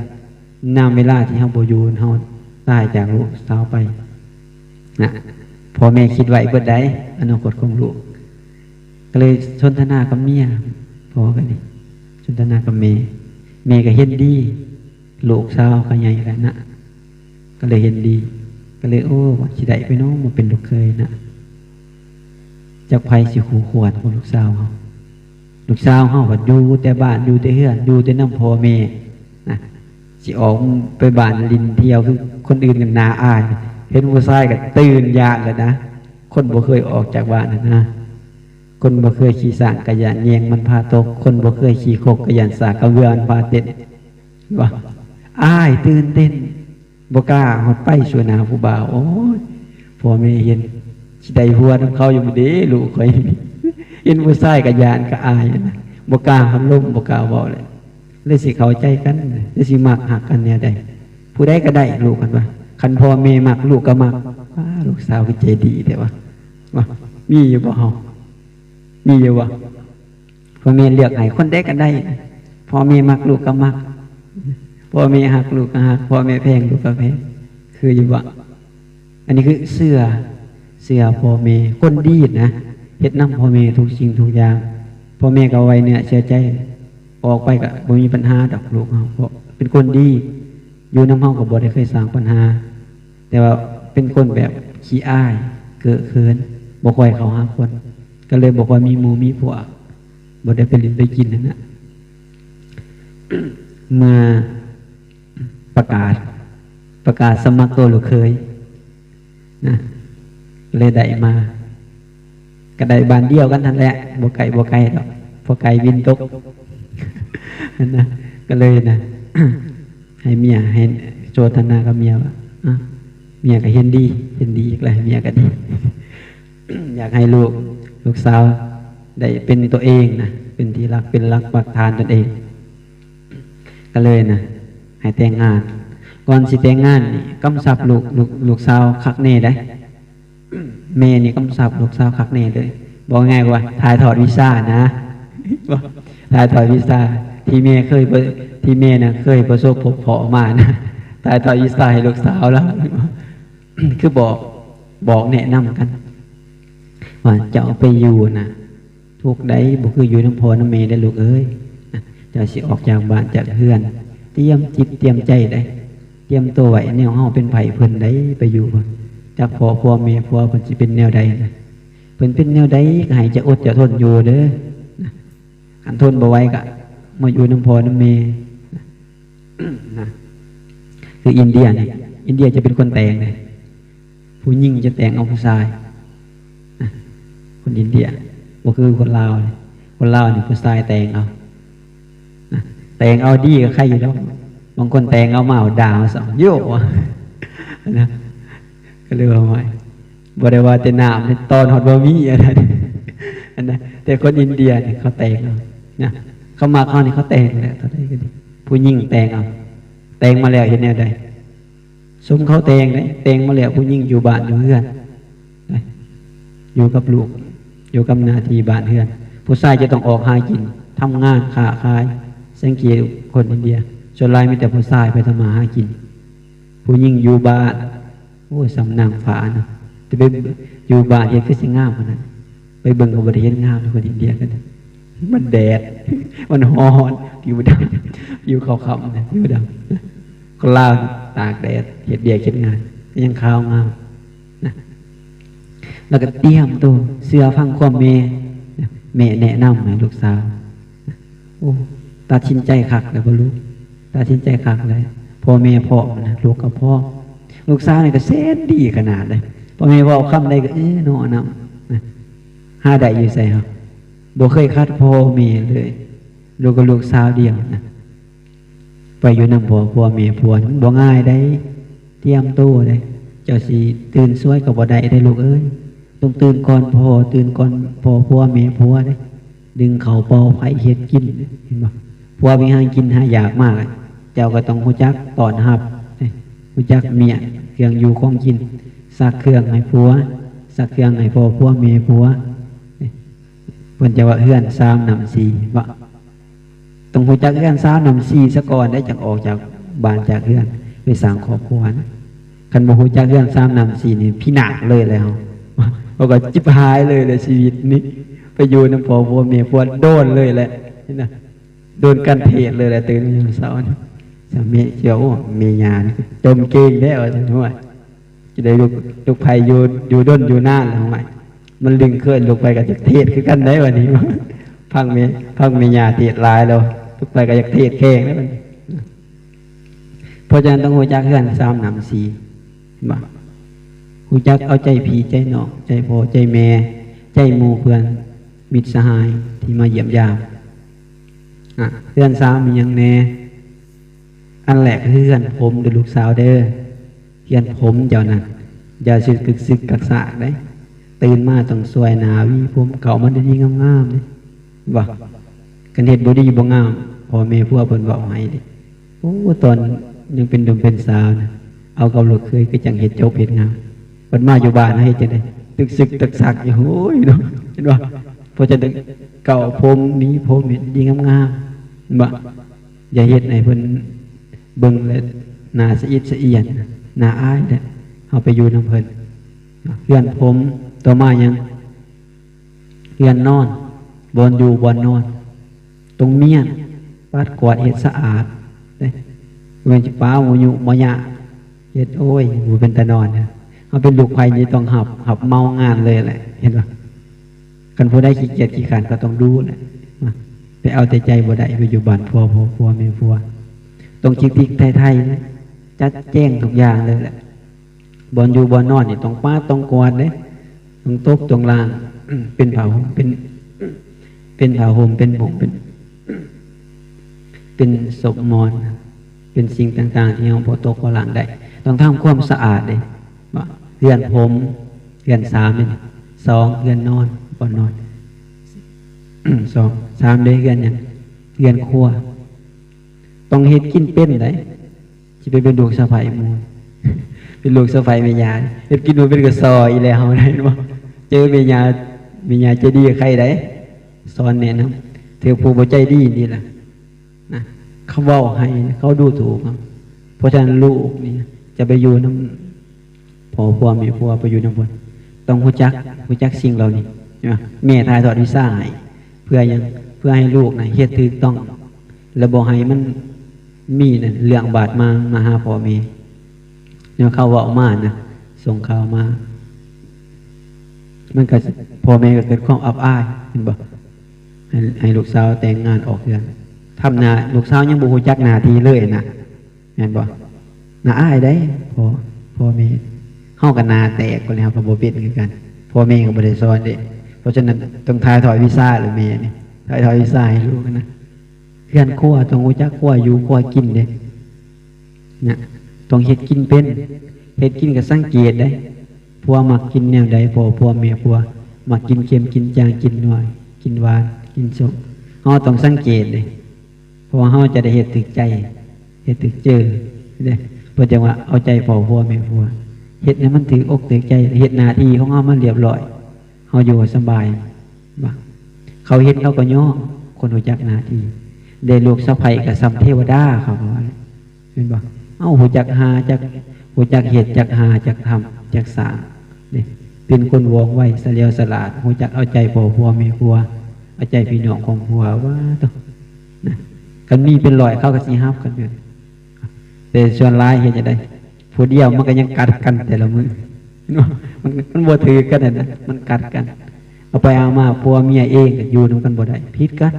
ຍາມເວລາທີ່ເຮົາບໍ່ຢູ່ ເຮົາຕາຍຈາກລູກສາວໄປນະ ພໍ່ແມ່ຄິດໄວ້ເບິດໃດ໋ ອະນາຄົດຂອງລູກ ກໍເລີຍສົນທະນາກັບເມຍ ພໍ່ກໍດີ ສົນທະນາກັບແມ່ ແມ່ກໍເຫັນດີ ລູກສາວກໍໃຫຍ່ແລ້ວນະ ກໍເລີຍເຫັນດີ ກໍເລີຍ ໂອ້ ວ່າຊິໄດ້ໄປເນາະ ມາເປັນລູກເຂີຍນະ ຈັກໃຜຊິຄູ່ຄວນກັບລູກສາວເຮົາ ລູກສາວເຮົາພັດຢູ່ແຕ່ບ້ານ ຢູ່ແຕ່ເຮືອນ ຢູ່ແຕ່ນຳພໍ່ແມ່ນະ ຊິອອກໄປບ້ານຫຼິ້ນທ່ຽວຄືຄົນອື່ນກໍໜ້າອາຍ ເຫັນຜູ້ຊາຍກໍຕື່ນຢ້ານແລ້ວນະ ຄົນບໍ່ເຄີຍອອກຈາກບ້ານນະ ຄົນບໍ່ເຄີຍຂີ່ຊ້າງກໍຢ້ານແຍງມັນພາຕົກ ຄົນບໍ່ເຄີຍຂີ່ຄົກກໍຢ້ານສາກກະເບືອມັນພາເຕັ້ນ ວ່າ ອາຍຕື່ນເຕັ້ນ ບໍ່ກ້າຮອດໄປສູ່ໜ້າຜູ້ບ່າວ ໂອ້ຍ ພໍ່ແມ່ເຫັນ ຊິໄດ້ຜົວນຳເຂົາຢູ່ບໍ່ເດ ລູກຂ້ອຍ ເຫັນຜູ້ຊາຍກໍຢ້ານກໍອາຍນະ ບໍ່ກ້າຮອດລົມ ບໍ່ກ້າເວົ້າເລີຍ ແລ້ວຊິເຂົ້າໃຈກັນ ແລ້ວຊິມັກຮັກກັນແນວໃດ ຜູ້ໃດກໍໄດ້ ລູກເພິ່ນວ່າ ຄັນພໍ່ແມ່ມັກ ລູກກໍມັກ ອ້າ ລູກສາວຄືໃຈດີແທ້ວະ ວ່າ ມີຢູ່ບໍ່ເຮົາ ມີຢູ່ບໍ່? ພໍ່ແມ່ເລືອກໃຫ້ຄົນໃດກໍໄດ້ ພໍ່ແມ່ມັກລູກກໍມັກ ພໍ່ແມ່ຮັກລູກກໍຮັກ ພໍ່ແມ່ແພງລູກກໍແພງ ຄືຢູ່ບໍ່? ອັນນີ້ຄືເຊື່ອ ເຊື່ອພໍ່ແມ່ ຄົນດີນະ ເຮັດນຳພໍ່ແມ່ທຸກສິ່ງທຸກຢ່າງ ພໍ່ແມ່ກໍໄວ້ເນື້ອເຊື່ອໃຈ ອອກໄປກໍບໍ່ມີບັນຫາດອກ ລູກເຮົາ ເພາະເປັນຄົນດີ ຢູ່ນຳເຮົາກໍບໍ່ໄດ້ເຄີຍສ້າງບັນຫາ ແຕ່ວ່າເປັນຄົນແບບຂີ້ອາຍ ເກີກເຂີນ ບໍ່ຄ່ອຍເຂົ້າຫາຄົນ ກໍເລີຍບໍ່ຄ່ອຍມີໝູ່ມີພວກ ບໍ່ໄດ້ໄປຫຼິ້ນໄປກິນຫັ້ນນະ ເມື່ອປະກາດ ປະກາດສະໝັກໂຕລູກເຂີຍນະ ເລີຍໄດ້ມາ ກໍໄດ້ບ້ານດຽວກັນຫັ້ນແຫຼະ ບໍ່ໄກບໍ່ໄກດອກ ພໍໄກວິນຕົກຫັ້ນນະ ກໍເລີຍນະ ໃຫ້ເມຍ ໃຫ້ໂສທະນາກັບເມຍວ່າ ອາ ເມຍກໍເຫັນດີ ເຫັນດີອີກແລ້ວ ເມຍກໍດີ ຢາກໃຫ້ລູກ ລູກສາວໄດ້ເປັນຕົວເອງນະ ເປັນທີ່ຮັກ ເປັນຫຼັກປັກຖານຕົນເອງ ກໍເລີຍນະ ໃຫ້ແຕ່ງງານ ກ່ອນຊິແຕ່ງງານນີ້ ກຳຊັບລູກ ລູກ ລູກສາວຄັກແນ່ໃດ ແມ່ນີ້ກຳຊັບລູກສາວຄັກແນ່ເລີຍ ບອກງ່າຍວ່າຖ່າຍທອດວິຊານະ ຖ່າຍທອດວິຊາ ທີ່ແມ່ເຄີຍ ທີ່ແມ່ນະເຄີຍປະສົບພົບພໍ້ມານະ ຖ່າຍທອດວິຊາໃຫ້ລູກສາວລາວ ຄືບອກ ບອກແນະນຳກັນ ວ່າເຈົ້າໄປຢູ່ນະ ທຸກໃດບໍ່ຄືຢູ່ນຳພໍ່ນຳແມ່ເດ້ລູກເອີຍ ເຈົ້າຊິອອກຈາກບ້ານຈາກເຮືອນ ຕຽມຈິດຕຽມໃຈໄດ໋ ຕຽມໂຕໄວ້ ແນວເຮົາເປັນໃຜເພິ່ນໃດ໋ ໄປຢູ່ພຸ້ນ ຈັກພໍ່ຜົວແມ່ຜົວເພິ່ນຊິເປັນແນວໃດນະ ເພິ່ນເປັນແນວໃດກໍໃຫ້ຈະອົດຈະທົນຢູ່ເດີ ຄັນທົນບໍ່ໄຫວກໍມາຢູ່ນຳພໍ່ນຳແມ່ນະ ຄືອິນເດຍນີ້ ອິນເດຍຈະເປັນຄົນແຕ່ງເດ້ ຜູ້ຍິງຈະແຕ່ງເອົາຜູ້ຊາຍນະ ຄົນອິນເດຍ ບໍ່ຄືຄົນລາວນີ້ ຄົນລາວນີ້ຜູ້ຊາຍແຕ່ງເອົານະ ແຕ່ງເອົາດີກໍໄຄຢູ່ດອກ ບາງຄົນແຕ່ງເອົາມາດ່າເຮົາຊ້ຳ ໂຍ ນະ ກໍເລີຍວ່າ ບໍ່ໄດ້ວ່າແຕ່ນ້ຳ ຕອນຮອດບໍ່ມີອັນນັ້ນ ອັນນັ້ນ ແຕ່ຄົນອິນເດຍນີ້ເຂົາແຕ່ງເອົານະ ເຂົາມັກເຮົານີ້ເຂົາແຕ່ງແຫຼະ ເທົ່າໃດກໍດີ ຜູ້ຍິງແຕ່ງເອົາ ແຕ່ງມາແລ້ວເຮັດແນວໃດ? ສົມເຂົາແຕ່ງເດ້ ແຕ່ງມາແລ້ວຜູ້ຍິງຢູ່ບ້ານຢູ່ເຮືອນ ຢູ່ກັບລູກ ຢູ່ກັບໜ້າທີ່ບ້ານເຮືອນ ຜູ້ຊາຍຈະຕ້ອງອອກຫາກິນ ທຳງານຄ້າຂາຍ ສັງເກດຄົນອິນເດຍ ສ່ວນຫຼາຍມີແຕ່ຜູ້ຊາຍໄປທຳມາຫາກິນ ຜູ້ຍິງຢູ່ບ້ານ ໂອ້ຍ ສ່ຳນາງຟ້າເນາະ ແຕ່ໄປຢູ່ບ້ານເຮັດຄືຊິງາມປານນັ້ນ ໄປເບິ່ງກໍບໍ່ໄດ້ເຫັນງາມເລີຍ ຄົນອິນເດຍກໍໄດ້ ມັນແດດ ມັນຮ້ອນ ຜິວດຳ ຜິວຂາວຄ່ຳນະ ຜິວດຳ ຄົນລາວຕາກແດດເຮັດວຽກເຮັດງານ ຍັງຂາວງາມນະ ແລ້ວກໍຕຽມໂຕເຊື່ອຟັງຄວາມແມ່ນະ ແມ່ແນະນຳໃຫ້ລູກສາວນະ. ໂອ້ ຕັດສິນໃຈຄັກແລ້ວບໍ່ລູກ? ຕັດສິນໃຈຄັກແລ້ວ ພໍ່ແມ່ພ້ອມນະ ລູກກໍພ້ອມ. ລູກສາວນີ້ກໍແສນດີຂະໜາດເລີຍ ພໍ່ແມ່ເວົ້າຄຳໃດກໍເອີເນາະນຳນະ. ຫາໄດ້ຢູ່ໃສເຮົາ ບໍ່ເຄີຍຂັດພໍ່ແມ່ເລີຍ ລູກກໍລູກສາວດຽວນະ. ໄປຢູ່ນຳພໍ່ຜົວແມ່ຜົວ ມັນບໍ່ງ່າຍໃດ໋ ຕຽມໂຕໃດ໋. ເຈົ້າຊິຕື່ນສວຍກໍບໍ່ໄດ້ເດ້ລູກເອີຍ ຕ້ອງຕື່ນກ່ອນພໍ່ ຕື່ນກ່ອນພໍ່ຜົວແມ່ຜົວເດ້ ດຶງເຂົ້າເປົ່າໄຟເຮັດກິນ ເຫັນບໍ່? ຜົວມີຫາກິນຫາຢາກມາ ເຈົ້າກໍຕ້ອງຮູ້ຈັກຕ້ອນຮັບເດ້ ຮູ້ຈັກມ້ຽນເຄື່ອງຢູ່ຂອງກິນ ຊັກເຄື່ອງໃຫ້ຜົວ ຊັກເຄື່ອງໃຫ້ພໍ່ຜົວແມ່ຜົວເດ້. ເພິ່ນຈະວ່າເຮືອນຊາມນ້ຳຊີ ເຫັນບໍ່? ຕ້ອງຮູ້ຈັກເຮືອນຊາມນ້ຳຊີສາກ່ອນໄດ໋ ຈັ່ງອອກຈາກບ້ານຈາກເຮືອນໄປສ້າງຄອບຄົວນະ. ຄັນບໍ່ຮູ້ຈັກເຮືອນຊາມນ້ຳຊີນີ້ພິນາດເລີຍແຫຼະ ເຮົາ ເຮົາກໍຈິບຫາຍເລີຍແຫຼະ ຊີວິດນີ້ ໄປຢູ່ນຳພໍ່ຜົວແມ່ຜົວໂດນເລີຍແຫຼະ ເຫັນນະ ໂດນກັນເທດເລີຍແຫຼະ ຕື່ນມາຍາມເຊົ້ານະ. ສາມີເຈົ້າ ໂອ້ ແມ່ຍ່ານີ້ຈົມເກັ່ງແທ້ວ່າຊັ້ນ ໂອ້ຍ ຈະໄດ້ລູກ ລູກໃຜຢູ່ ຢູ່ດົນຢູ່ນານແລ້ວ ໂອ້ຍ ມັນລຶງເຄີຍ ລູກໃຜກໍຢາກເທດຄືກັນໄດ໋ບັດນີ້ ຟັງແມ່ ຟັງແມ່ຍ່າເທດຫຼາຍແລ້ວ ລູກໃຜກໍຢາກເທດແຂ່ງແລ້ວບັດນີ້. ເພາະສະນັ້ນຕ້ອງຮູ້ຈັກເຮືອນຊາມນ້ຳຊີ ເຫັນບໍ່? ຮູ້ຈັກເອົາໃຈພີ່ໃຈນ້ອງ ໃຈພໍ່ໃຈແມ່ ໃຈໝູ່ເພື່ອນມິດສະຫາຍທີ່ມາຢ້ຽມຢາມ. ອາ ເຮືອນຊາມມີຫຍັງແດ່? ອັນແລກຄືເຮືອນພົມເດີລູກສາວເດີ ເຮືອນພົມເຈົ້ານັ້ນ ຢ່າຊິກຶກຊຶກກັກຊາກເດ້ ຕື່ນມາຕ້ອງຊ່ວຍໜ້າຫວີຜົມ ເຂົ້າມາດີໆງາມໆເດ້ ວ່າ ຄັນເຮັດບໍ່ດີບໍ່ງາມ ພໍ່ແມ່ຜົວເພິ່ນເວົ້າໃຫ້ເດ້. ໂອ້ ຕອນຍັງເປັນໜຸ່ມເປັນສາວນະ ເອົາກັບລູກເຂີຍຄືຈັ່ງເຮັດຈົບເຮັດງາມ ບັດມາຢູ່ບ້ານເຮົາເຮັດຈັ່ງໃດ? ຕຶກຊຶກຕັກສັກຢູ່ ໂອ້ຍເນາະ ເຫັນບໍ່? ເພາະສະນັ້ນ ເກົາຜົມ ໝີຜົມໃຫ້ດີງາມໆ ເຫັນບໍ່? ຢ່າເຮັດໃຫ້ເພິ່ນເບິ່ງແລ້ວໜ້າສະອິດສະອຽນ ໜ້າອາຍແຫຼະ ເຮົາໄປຢູ່ນຳເພິ່ນ. ເຮືອນພົມ ຕໍ່ມາຫຍັງ? ເຮືອນນອນ ບ່ອນຢູ່ບ່ອນນອນ ຕ້ອງມ້ຽນ ປັດກວາດ ເຮັດສະອາດເດ້ ບໍ່ແມ່ນຊິປາໝູ່ຍຸໝໍຍາ ເຮັດ ໂອ້ຍ ບໍ່ເປັນຕານອນ. ເຮົາເປັນລູກໃຜນີ້ຕ້ອງຮັບ ຮັບເໝົາງານເລີຍແຫຼະ ເຫັນບໍ່? ຄັນຜູ້ໃດຂີ້ກຽດຂີ້ຄ້ານກໍຕ້ອງດູແຫຼະ ໄປເອົາແຕ່ໃຈບໍ່ໄດ້ ໄປຢູ່ບ້ານຜົວ ພໍ່ຜົວແມ່ຜົວ ຕ້ອງຈິກໆໄຖ່ໆ ຈັດແຈງທຸກຢ່າງເລີຍແຫຼະ. ບ່ອນຢູ່ບ່ອນນອນນີ້ຕ້ອງປາດຕ້ອງກວາດເດ້ ຕ້ອງຕົບຕ້ອງລ້າງ ເປັນຜ້າຫົ່ມ ເປັນ ເປັນຜ້າຫົ່ມ ເປັນມຸ້ງ ເປັນ ເປັນສົບໝອນ ເປັນສິ່ງຕ່າງໆທີ່ເຮົາບໍ່ຕົບບໍ່ລ້າງໄດ້ ຕ້ອງທຳຄວາມສະອາດເດ້. ວ່າເຮືອນຜົມ ເຮືອນຊາມເດ້ ສອງ ເຮືອນນອນ ບ່ອນນອນ ສອງ ສາມເດ້ ເຮືອນຫຍັງ? ເຮືອນຄົວ ຕ້ອງເຮັດກິນເປັນໄດ໋ ຊິໄປເປັນລູກສະໃພ້ໝູ່ ເປັນລູກສະໃພ້ແມ່ຍ່າ ເຮັດກິນບໍ່ເປັນກໍຊໍ່ອີ່ແຫຼະເຮົາ ເຫັນບໍ່? ເຈີແມ່ຍ່າ ແມ່ຍ່າໃຈດີໃຄໄດ໋ ສອນແນະນຳ ຖືກຜູ້ບໍ່ໃຈດີນີ້ລະນະ ເຂົາເວົ້າໃຫ້ ເຂົາດູຖູກເຮົາ. ເພາະສະນັ້ນລູກນີ້ຈະໄປຢູ່ນຳ ພໍ່ຜົວແມ່ຜົວໄປຢູ່ນຳເພິ່ນ ຕ້ອງຮູ້ຈັກ ຮູ້ຈັກສິ່ງເຫຼົ່ານີ້ ເຫັນບໍ່? ແມ່ຖ່າຍທອດວິຊາໃຫ້ ເພື່ອຫຍັງ? ເພື່ອໃຫ້ລູກນະເຮັດຖືກຕ້ອງ ແລະ ບໍ່ໃຫ້ມັນມີນັ້ນເລື່ອງບາດໝາງມາຫາພໍ່ແມ່. ແນວເຂົາເວົ້າມານະ ສົ່ງຂ່າວມາ ມັນກໍ ພໍ່ແມ່ກໍເກີດຄວາມອັບອາຍ ເຫັນບໍ່? ໃຫ້ ໃຫ້ລູກສາວແຕ່ງງານອອກເຮືອນ ທຳໜ້າ ລູກສາວຍັງບໍ່ຮູ້ຈັກໜ້າທີ່ເລີຍນະ. ແມ່ນບໍ່? ໜ້າອາຍເດ້ ພໍ່ ພໍ່ແມ່ ເຮົາກໍໜ້າແຕກພຸ້ນແຫຼະ ເຮົາກໍບໍ່ເປັນຄືກັນ ພໍ່ແມ່ກໍບໍ່ໄດ້ສອນເດ້. ເພາະສະນັ້ນຕ້ອງຖ່າຍທອດວິຊາແຫຼະແມ່ນີ້ ຖ່າຍທອດວິຊາໃຫ້ລູກນະ. ເຮືອນຄົວຕ້ອງຮູ້ຈັກຄົວຢູ່ຄົວກິນເດ້ນະ ຕ້ອງເຮັດກິນເປັນ ເຮັດກິນກໍສັງເກດເດ້ ຜົວມັກກິນແນວໃດ ພໍ່ຜົວແມ່ຜົວມັກກິນເຄັມ ກິນຈາງ ກິນນົວ ກິນຫວານ ກິນສົ້ມ ເຮົາຕ້ອງສັງເກດເດ້. ເພາະວ່າເຮົາຈະໄດ້ເຮັດຖືກໃຈ ເຮັດຖືກເຈີເດ້. ເພິ່ນຈັ່ງວ່າເອົາໃຈພໍ່ຜົວແມ່ຜົວ ເຮັດໃຫ້ມັນຖືກອົກຖືກໃຈ ເຮັດໜ້າທີ່ຂອງເຮົາມັນລຽບລ້ອຍ ເຮົາຢູ່ສະບາຍ. ວ່າເຂົາເຫັນເຂົາກໍຍ້ອງ ຄົນຮູ້ຈັກໜ້າທີ່ ໄດ້ລູກສະໃພ້ກໍສ່ຳເທວະດາ ເຂົາວ່າ ແມ່ນບໍ່? ເຮົາຮູ້ຈັກຫາ ຈັກ ຮູ້ຈັກເຮັດ ຈັກຫາ ຈັກທຳ ຈັກສ້າງເດ້ ເປັນຄົນວ່ອງໄວ ສະຫຼຽວສະຫຼາດ ຮູ້ຈັກເອົາໃຈພໍ່ຜົວແມ່ຜົວ ເອົາໃຈພີ່ນ້ອງຂອງຜົວ ວ່າໂທ້ ນະ ຄັນມີເປັນຮ້ອຍ ເຂົາກໍຊິຮັບກັນຢູ່. ແຕ່ສ່ວນຫຼາຍເຮັດຈັ່ງໃດ? ຜູ້ດຽວມັນກໍຍັງກັດກັນແຕ່ລະມື້ເນາະ ມັນ ມັນບໍ່ຖືກກັນຫັ້ນນະ ມັນກັດກັນ. ເອົາໄປເອົາມາ ຜົວເມຍເອງກໍຢູ່ນຳກັນບໍ່ໄດ້ ຜິດກັນ.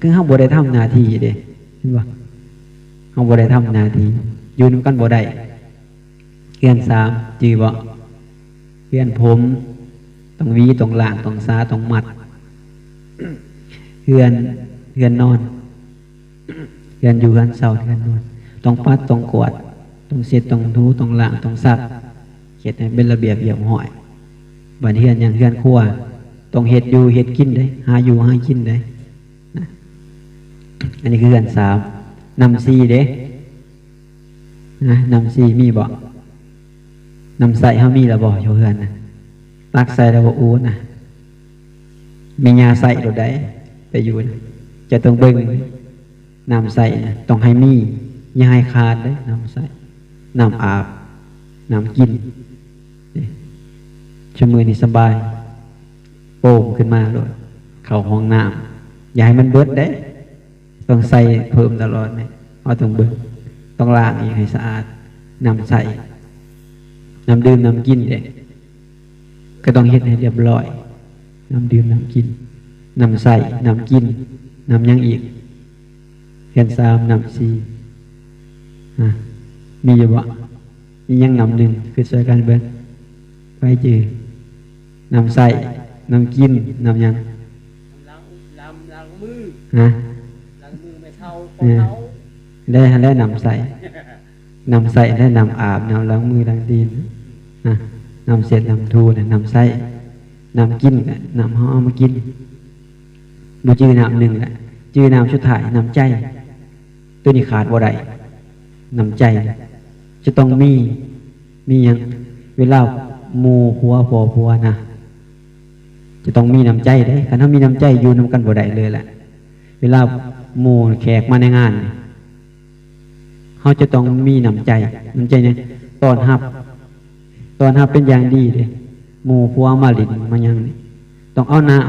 ຄືເຮົາບໍ່ໄດ້ທຳໜ້າທີ່ເດ້ ເຫັນບໍ່? ເຮົາບໍ່ໄດ້ທຳໜ້າທີ່ ຢູ່ນຳກັນບໍ່ໄດ້. ເຮືອນສາມ ຈື່ບໍ່? ເຮືອນຜົມ ຕ້ອງຫວີ ຕ້ອງລ້າງ ຕ້ອງສາ ຕ້ອງມັດ. ເຮືອນ ເຮືອນນອນ ເຮືອນຢູ່ເຮືອນເຊົາ ເຮືອນນອນ ຕ້ອງປັດ ຕ້ອງກວາດ ຕ້ອງເຊັດ ຕ້ອງຖູ ຕ້ອງລ້າງ ຕ້ອງຊັກ ເຮັດໃຫ້ເປັນລະບຽບຮຽບຮ້ອຍ. ບາດເຮືອນຫຍັງ? ເຮືອນຄົວ ຕ້ອງເຮັດຢູ່ເຮັດກິນເດ້ ຫາຢູ່ຫາກິນເດ້ນະ. ອັນນີ້ຄືເຮືອນສາມ. ນຳສີ່ເດ້ ນະ ນຳສີ່ມີບໍ່? ນຳໃຊ້ເຮົາມີແລ້ວບໍ່ຢູ່ເຮືອນນະ? ຕັກໃສ່ແລ້ວບໍ່? ໂອ້ນະ ແມ່ຍ່າໃຊ້ໂລດໃດ ໄປຢູ່ນະ ເຈົ້າຕ້ອງເບິ່ງ ນຳໃຊ້ນະ ຕ້ອງໃຫ້ມີ ຢ່າໃຫ້ຂາດເດ້ ນຳໃຊ້ ນຳອາບ ນຳກິນ. ເດ້ ຊຸມື້ນີ້ສະບາຍ ໂປ່ງຂຶ້ນມາໂລດ ເຂົ້າຫ້ອງນ້ຳ ຢ່າໃຫ້ມັນເບິດເດ້ ຕ້ອງໃສ່ເພີ່ມຕະຫຼອດເດ້. ເຮົາຕ້ອງເບິ່ງ ຕ້ອງລ້າງອີກໃຫ້ສະອາດ. ນຳໃຊ້ ນຳດື່ມ ນຳກິນເດ້ ກໍຕ້ອງເຮັດໃຫ້ລຽບຮ້ອຍ. ນຳດື່ມ ນຳກິນ ນຳໃຊ້ ນຳກິນ ນຳຫຍັງອີກ? ເຮືອນສາມ ນຳສີ່ ຮະ ມີຢູ່ບໍ່? ມີຫຍັງນຳໜຶ່ງ? ຄິດຊ່ອຍກັນເບິ່ງ ໃຜຈື່? ນຳໃຊ້ ນຳກິນ ນຳຫຍັງ? ລ້າງ ລ້າງ ລ້າງມື ຮະ? ລ້າງມືແມ່ເຖົ້າ ພໍ່ເຖົ້າ ແລະ ແລະນຳໃຊ້ ນຳໃຊ້ ແລະ ນຳອາບ ນຳລ້າງມືລ້າງຕີນ ນະ ນຳເຊັດ ນຳຖູ ນະ ນຳໃຊ້. ນຳກິນ ນຳເຮົາເອົາມາກິນ. ບໍ່ຈື່ນ້ຳໜຶ່ງລະ ຈື່ນ້ຳສຸດທ້າຍ ນ້ຳໃຈ. ໂຕນີ້ຂາດບໍ່ໄດ້ ນ້ຳໃຈຈະຕ້ອງມີ. ມີຫຍັງ? ເວລາໝູ່ຜົວພໍ່ຜົວນະ ຈະຕ້ອງມີນ້ຳໃຈເດ້. ຄັນເຮົາມີນ້ຳໃຈ ຢູ່ນຳກັນບໍ່ໄດ້ເລີຍລະ. ເວລາໝູ່ແຂກມາໃນງານນີ້ ເຮົາຈະຕ້ອງມີນ້ຳໃຈ. ນ້ຳໃຈຫຍັງ? ຕ້ອນຮັບ ຕ້ອນຮັບເປັນຢ່າງດີເດ້. ໝູ່ຜົວມາຫຼິ້ນມາຫຍັງນີ້ ຕ້ອງເອົານ້ຳ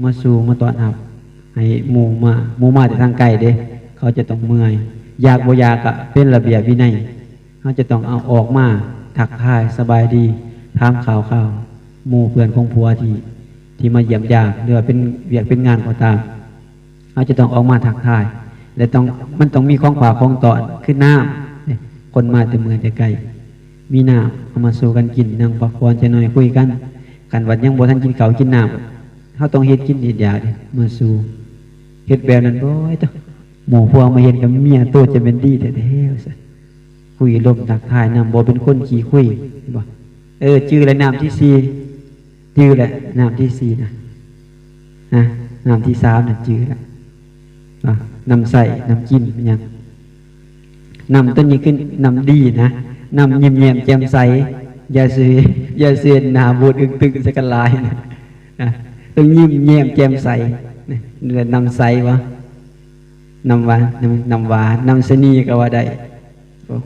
ມາສູ່ມາຕ້ອນຮັບໃຫ້ໝູ່ມາ. ໝູ່ມາແຕ່ທາງໄກເດ້ ເຂົາຈະຕ້ອງເມື່ອຍ ຢາກບໍ່ຢາກກະເປັນລະບຽບວິໄນ. ເຮົາຈະຕ້ອງເອົາອອກມາທັກທາຍສະບາຍດີ ຖາມຂ່າວຄາວໝູ່ເພື່ອນຂອງຜົວທີ່ ທີ່ມາຢ້ຽມຢາມ ຫຼືວ່າເປັນວຽກເປັນງານກໍຕາມ. ເຮົາຈະຕ້ອງອອກມາທັກທາຍ ແລະ ຕ້ອງ ມັນຕ້ອງມີຂອງຝາກຂອງຕ້ອນ ຄືນ້ຳ. ຄົນມາແຕ່ເມືອງແຕ່ໄກ ມີນ້ຳເອົາມາສູ່ກັນກິນ ນັ່ງພັກຜ່ອນຈັກໜ່ອຍ ຄຸຍກັນ. ຄັນວ່າຍັງບໍ່ທັນກິນເຂົ້າກິນນ້ຳ ເຮົາຕ້ອງເຮັດກິນເຮັດຢາກເດ້ ມາສູ່. ເຮັດແບບນັ້ນບໍ່? ໂອ້ຍ ໂທ້ ໝູ່ພວກມາເຫັນກັບເມຍໂຕ ຈະແມ່ນດີແທ້ໆ ວ່າຊັ້ນ. ຄຸຍລົມທັກທາຍນຳ ບໍ່ເປັນຄົນຂີ້ຄຸຍ ເຫັນບໍ່? ເອີ ຈື່ແລ້ວ ນ້ຳທີສີ່ ຈື່ແລ້ວ ນ້ຳທີສີ່ນະ ນະ ນ້ຳທີສາມນະ ຈື່ແລ້ວ ນະ ນ້ຳໃຊ້ ນ້ຳກິນ ແມ່ນຫຍັງ? ນ້ຳໂຕນີ້ຄືນ້ຳດີນະ ນ້ຳຍິ້ມແຍ້ມແຈ່ມໃສ. ຢ່າຊື່ ຢ່າຊື່ເຮັດໜ້າບູດອຶ້ງຕຶງໃສ່ກັນຫຼາຍນະ ນະ ຕ້ອງຍິ້ມແຍ້ມແຈ່ມໃສນະ. ນີ້ແຫຼະນ້ຳໃສວະ ນ້ຳຫວານ ນ້ຳ ນ້ຳຫວານ ນ້ຳສະໜີກໍວ່າໄດ້.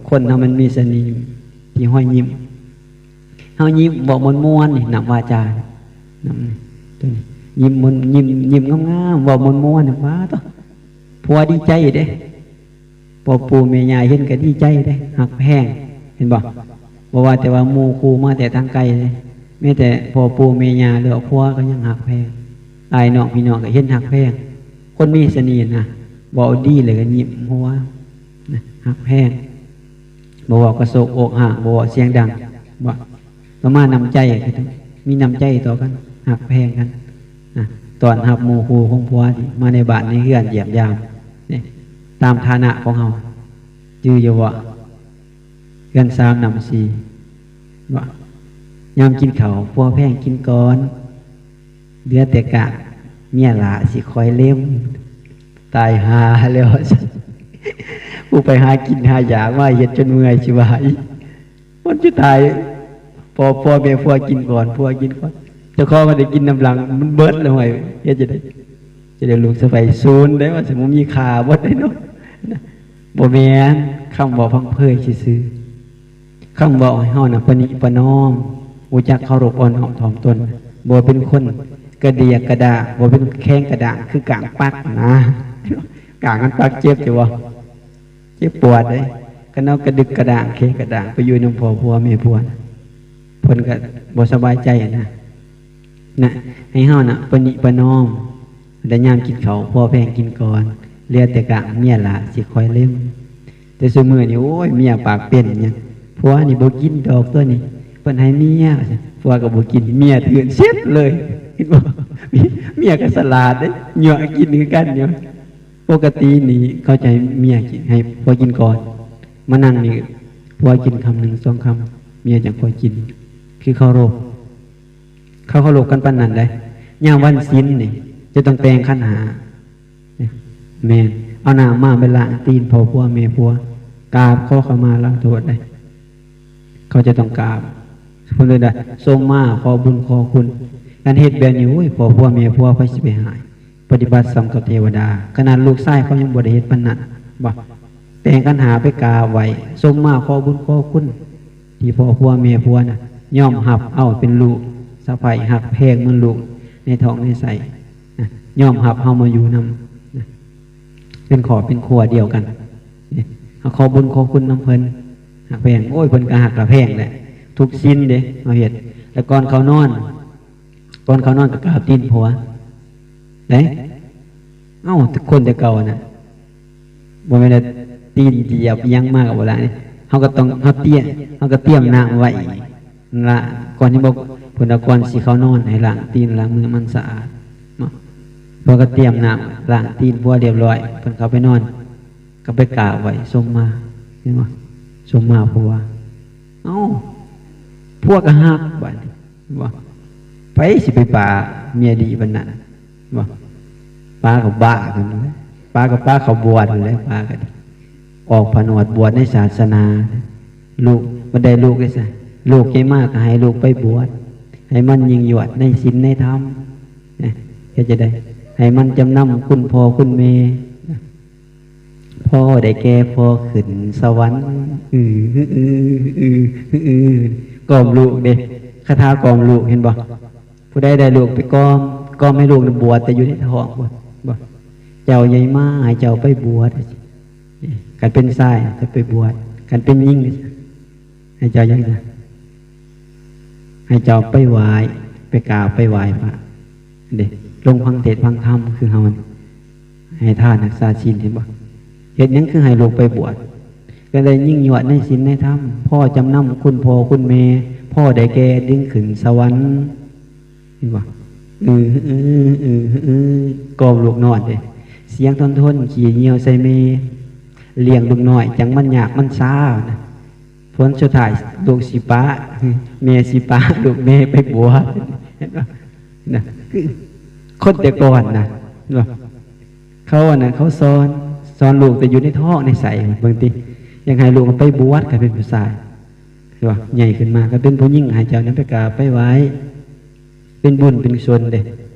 ຄົນເຮົາມັນມີສະໜີທີ່ຮອຍຍິ້ມ ເຮົາຍິ້ມເວົ້າມ່ວນໆ ນີ້ ນ້ຳວາຈາ ນ້ຳ ໂຕນີ້ ຍິ້ມມ່ວນ ຍິ້ມ ຍິ້ມງາມໆ ເວົ້າມ່ວນໆ ນີ້ ວ້າ ໂທ້ ຜົວດີໃຈເດ້ ພໍ່ປູ່ແມ່ຍ່າເຫັນກໍດີໃຈເດ້ ຮັກແພງ ເຫັນບໍ່? ບໍ່ວ່າແຕ່ວ່າໝູ່ຄູ່ມາແຕ່ທາງໄກເດ້ ແມ້ແຕ່ພໍ່ປູ່ແມ່ຍ່າ ຫຼືວ່າຜົວກໍຍັງຮັກແພງ ອ້າຍນ້ອງພີ່ນ້ອງກໍເຫັນຮັກແພງ. ຄົນມີສະໜີນະ ເວົ້າດີແລ້ວກໍຍິ້ມຫົວນະ ຮັກແພງ. ບໍ່ເວົ້າກະໂຊກອົກຫັກ ບໍ່ເວົ້າສຽງດັງ ບໍ່ ປະມານນ້ຳໃຈ ມີນ້ຳໃຈຕໍ່ກັນ ຮັກແພງກັນນະ ຕ້ອນຮັບໝູ່ຄູ່ຂອງຜົວທີ່ມາໃນບ້ານໃນເຮືອນຢ້ຽມຢາມນີ້ ຕາມຖານະຂອງເຮົາ. ຈື່ຢູ່ບໍ່? ເຮືອນສາມນ້ຳສີ່ ວ່າ ຍາມກິນເຂົ້າ ຜົວແພງກິນກ່ອນ ເຫຼືອແຕ່ກາກ ເມຍຫຼ້າຊິຄອຍເລັມ. ຕາຍຫ່າແລ້ວ ຜູ້ໄປຫາກິນຫາຢາກມາເຮັດຈົນເມື່ອຍຊິວ່າອີກ. ຜົນສຸດທ້າຍ ພໍ່ ພໍ່ແມ່ຜົວກິນກ່ອນ ຜົວກິນກ່ອນ ເຈົ້າຂອງກໍໄດ້ກິນນຳຫຼັງ ມັນເບິດແລ້ວ ເຮັດຈັ່ງໃດ? ຈະໄດ້ລູກສະໃພ້ສູນໄດ້ວ່າ ຊິບໍ່ມີຄ່າເບິດເດ້ເນາະ. ບໍ່ແມ່ນ ຄຳເວົ້າພັງເພີຍຊື່ໆ ຄຳເວົ້າໃຫ້ເຮົານະປະນິປະນອມ ຮູ້ຈັກເຄົາລົບອ່ອນນ້ອມຖ່ອມຕົນ ບໍ່ເປັນຄົນກະດຽກກະດາ ບໍ່ເປັນແຂງກະດ້າງຄືກາງປັກນະ. ກາງມັນປັກເຈັບຢູ່ບໍ່? ເ ຈັບປວດເດ້. ຄັນເຮົາກະດຶກກະດ້າງ ແຂງກະດ້າງ ໄປຢູ່ນຳພໍ່ຜົວແມ່ຜົວ ເພິ່ນກະບໍ່ສະບາຍໃຈນະ. ນະ ໃຫ້ເຮົານະ ປະນິປະນອມ ແລະ ຍາມກິນເຂົ້າ ຜົວແພງກິນກ່ອນ ເຫຼືອແຕ່ກ້າງ ເມຍຫຼ້າຊິຄອຍເລັມ. ແຕ່ຊຸມື້ນີ້ ໂອ້ຍ ເມຍປາກເປັນຫຍັງ ຜົວນີ້ບໍ່ກິນດອກ ຕົວນີ້ ເພິ່ນໃຫ້ເມຍ ວ່າຊັ້ນ. ຜົວກໍບໍ່ກິນ ເມຍຖືນເສັດເລີຍ ເຫັນບໍ່? ເມຍ ເມຍກໍສະຫຼາດເດ້ ຍົວະກິນຄືກັນຢູ່. ປົກກະຕິນີ້ເຂົາຈະໃຫ້ເມຍກິນ ໃຫ້ຜົວກິນກ່ອນ ມານັ່ງນີ້ ຜົວກິນຄຳໜຶ່ງສອງຄຳ ເມຍຈັ່ງຄ່ອຍກິນ ຄືເຄົາລົບ. ເຂົາເຄົາລົບກັນປານນັ້ນເດ້. ຍາມວັນສິນນີ້ ຈະຕ້ອງແຕ່ງຂັນຫ້າ. ແມ່ນ ເອົານ້ຳມາໄປລ້າງຕີນພໍ່ຜົວແມ່ຜົວ ກາບຂໍຂະມາລາໂທດເດ້. ເຂົາຈະຕ້ອງກາບ ເພິ່ນເອີ້ນວ່າ ສົມມາຂໍບຸນຂໍຄຸນ. ຄັນເຮັດແບບນີ້ ໂອ້ຍ ພໍ່ຜົວແມ່ຜົວ ໃຜຊິໄປຮ້າຍ ປະຕິບັດສ່ຳກັບເທວະດາ. ຂະໜາດລູກຊາຍເຂົາຍັງບໍ່ໄດ້ເຮັດປານນັ້ນ ບໍ່ ແຕ່ງຂັນຫ້າໄປກາບໄຫວ້ ສົມມາຂໍບຸນຂໍຄຸນ ທີ່ພໍ່ຜົວແມ່ຜົວນະ ຍອມຮັບເອົາເປັນລູກສະໃພ້ ຮັກແພງເໝືອນລູກໃນທ້ອງໃນໄສ້ນະ ຍອມຮັບເຮົາມາຢູ່ນຳນະ ເປັນຄອບເປັນຄົວດຽວກັນ. ເຮົາຂໍບຸນຂໍຄຸນນຳເພິ່ນ ຮັກແພງ ໂອ້ຍ ເພິ່ນກໍຮັກກໍແພງແຫຼະ ທຸກສິນເດ້ເຮົາເຮັດ. ແລ້ວກ່ອນເຂົ້ານອນ ກ່ອນເຂົ້ານອນກໍກາບຕີນຜົວເດ້. ເອົ້າ ແຕ່ຄົນແຕ່ເກົ່ານະ ບໍ່ແມ່ນວ່າຕີນຢຽບຫຍັງມາກໍບໍ່ລ້າງເດ້. ເຮົາກໍຕ້ອງ ເຮົາຕຽມ ເຮົາກໍຕຽມນ້ຳໄວ້ ລ້າງ ກ່ອນທີ່ບໍ່ ເພິ່ນວ່າກ່ອນຊິເຂົ້ານອນໃຫ້ລ້າງຕີນລ້າງມືມັນສະອາດເນາະ. ເພິ່ນກໍຕຽມນ້ຳລ້າງຕີນຜົວຮຽບຮ້ອຍ ເພິ່ນເຂົ້າໄປນອນ ກໍໄປກາບໄຫວ້ສົມມາ ເຫັນບໍ່? ສົມມາຜົວ. ເອົ້າ ຜົວກໍຮັກບາດນີ້ ເຫັນບໍ່? ໃຜຊິໄປປາເມຍດີປານນັ້ນ? ບໍ່ ປາກໍບ້າກັນແຫຼະ ປາກໍປາເຂົ້າບວດແຫຼະ ປາກໍອອກຜະນວດບວດໃນສາສະໜາ. ລູກ ບໍ່ໄດ້ລູກໄດ້ໃສ ລູກໃຫຍ່ມາກໍໃຫ້ລູກໄປບວດ ໃຫ້ມັນຍິ່ງຍວດໃນສິນໃນທຳນະ. ເຮັດຈັ່ງໃດ? ໃຫ້ມັນຈຳນຳຄຸນພໍ່ຄຸນແມ່ນະ. ພໍ່ໄດ້ແກ່ພໍ່ຂຶ້ນສະຫວັນ ອື ອື ອື ອື ອື ກອມລູກເດ້ ຄາຖາກອມລູກ ເຫັນບໍ່? ຜູ້ໃດໄດ້ລູກໄປກອມ ກອມໃຫ້ລູກນະບວດແຕ່ຢູ່ໃນທ້ອງພຸ້ນ ບໍ່ ເຈົ້າໃຫຍ່ມາໃຫ້ເຈົ້າໄປບວດ. ຄັນເປັນຊາຍຈະໄປບວດ ຄັນເປັນຍິງ ໃຫ້ເຈົ້າຫຍັງຊະ? ໃຫ້ເຈົ້າໄປໄຫວ້ ໄປກາບໄປໄຫວ້ພະເດ້ ລົງຟັງເທດຟັງທຳຄືເຮົາ ໃຫ້ທານຮັກສາສິນ ເຫັນບໍ່? ເຮັດຫຍັງຄືໃຫ້ລູກໄປບວດ? ກໍໄດ້ຍິ່ງຍວດໃນສິນໃນທຳ ພໍຈຳນຳຄຸນພໍ່ຄຸນແມ່ ພໍໄດ້ແກ່ດຶງຂຶ້ນສະຫວັນ ເຫັນບໍ່? ອື ອື ອື ອື ກອມລູກນອນເດ້ ສຽງທົນໆ ຂີ້ຍ່ຽວໃສ່ແມ່ ລ້ຽງລູກນ້ອຍຈັ່ງມັນຍາກມັນຊານະ. ຜົນສຸດທ້າຍລູກຊິປະ ແມ່ຊິປະລູກແມ່ໄປບວດ ເຫັນບໍ່ນະ? ຄືຄົນແຕ່ກ່ອນນະ ເນາະ ເຂົາອັນນັ້ນ ເຂົາສອນ ສອນລູກແຕ່ຢູ່ໃນທ້ອງໃນໄສ້ ເບິ່ງຕິ ຢາກໃຫ້ລູກໄປບວດ ຄັນເປັນຜູ້ຊາຍ ຄືວ່າໃຫຍ່ຂຶ້ນມາ ຄັນເປັນຜູ້ຍິງ ໃຫ້ເຈົ້ານັ້ນໄປກາບໄປໄຫວ້ ເປັນບຸນເປັນກຸສົນເດ້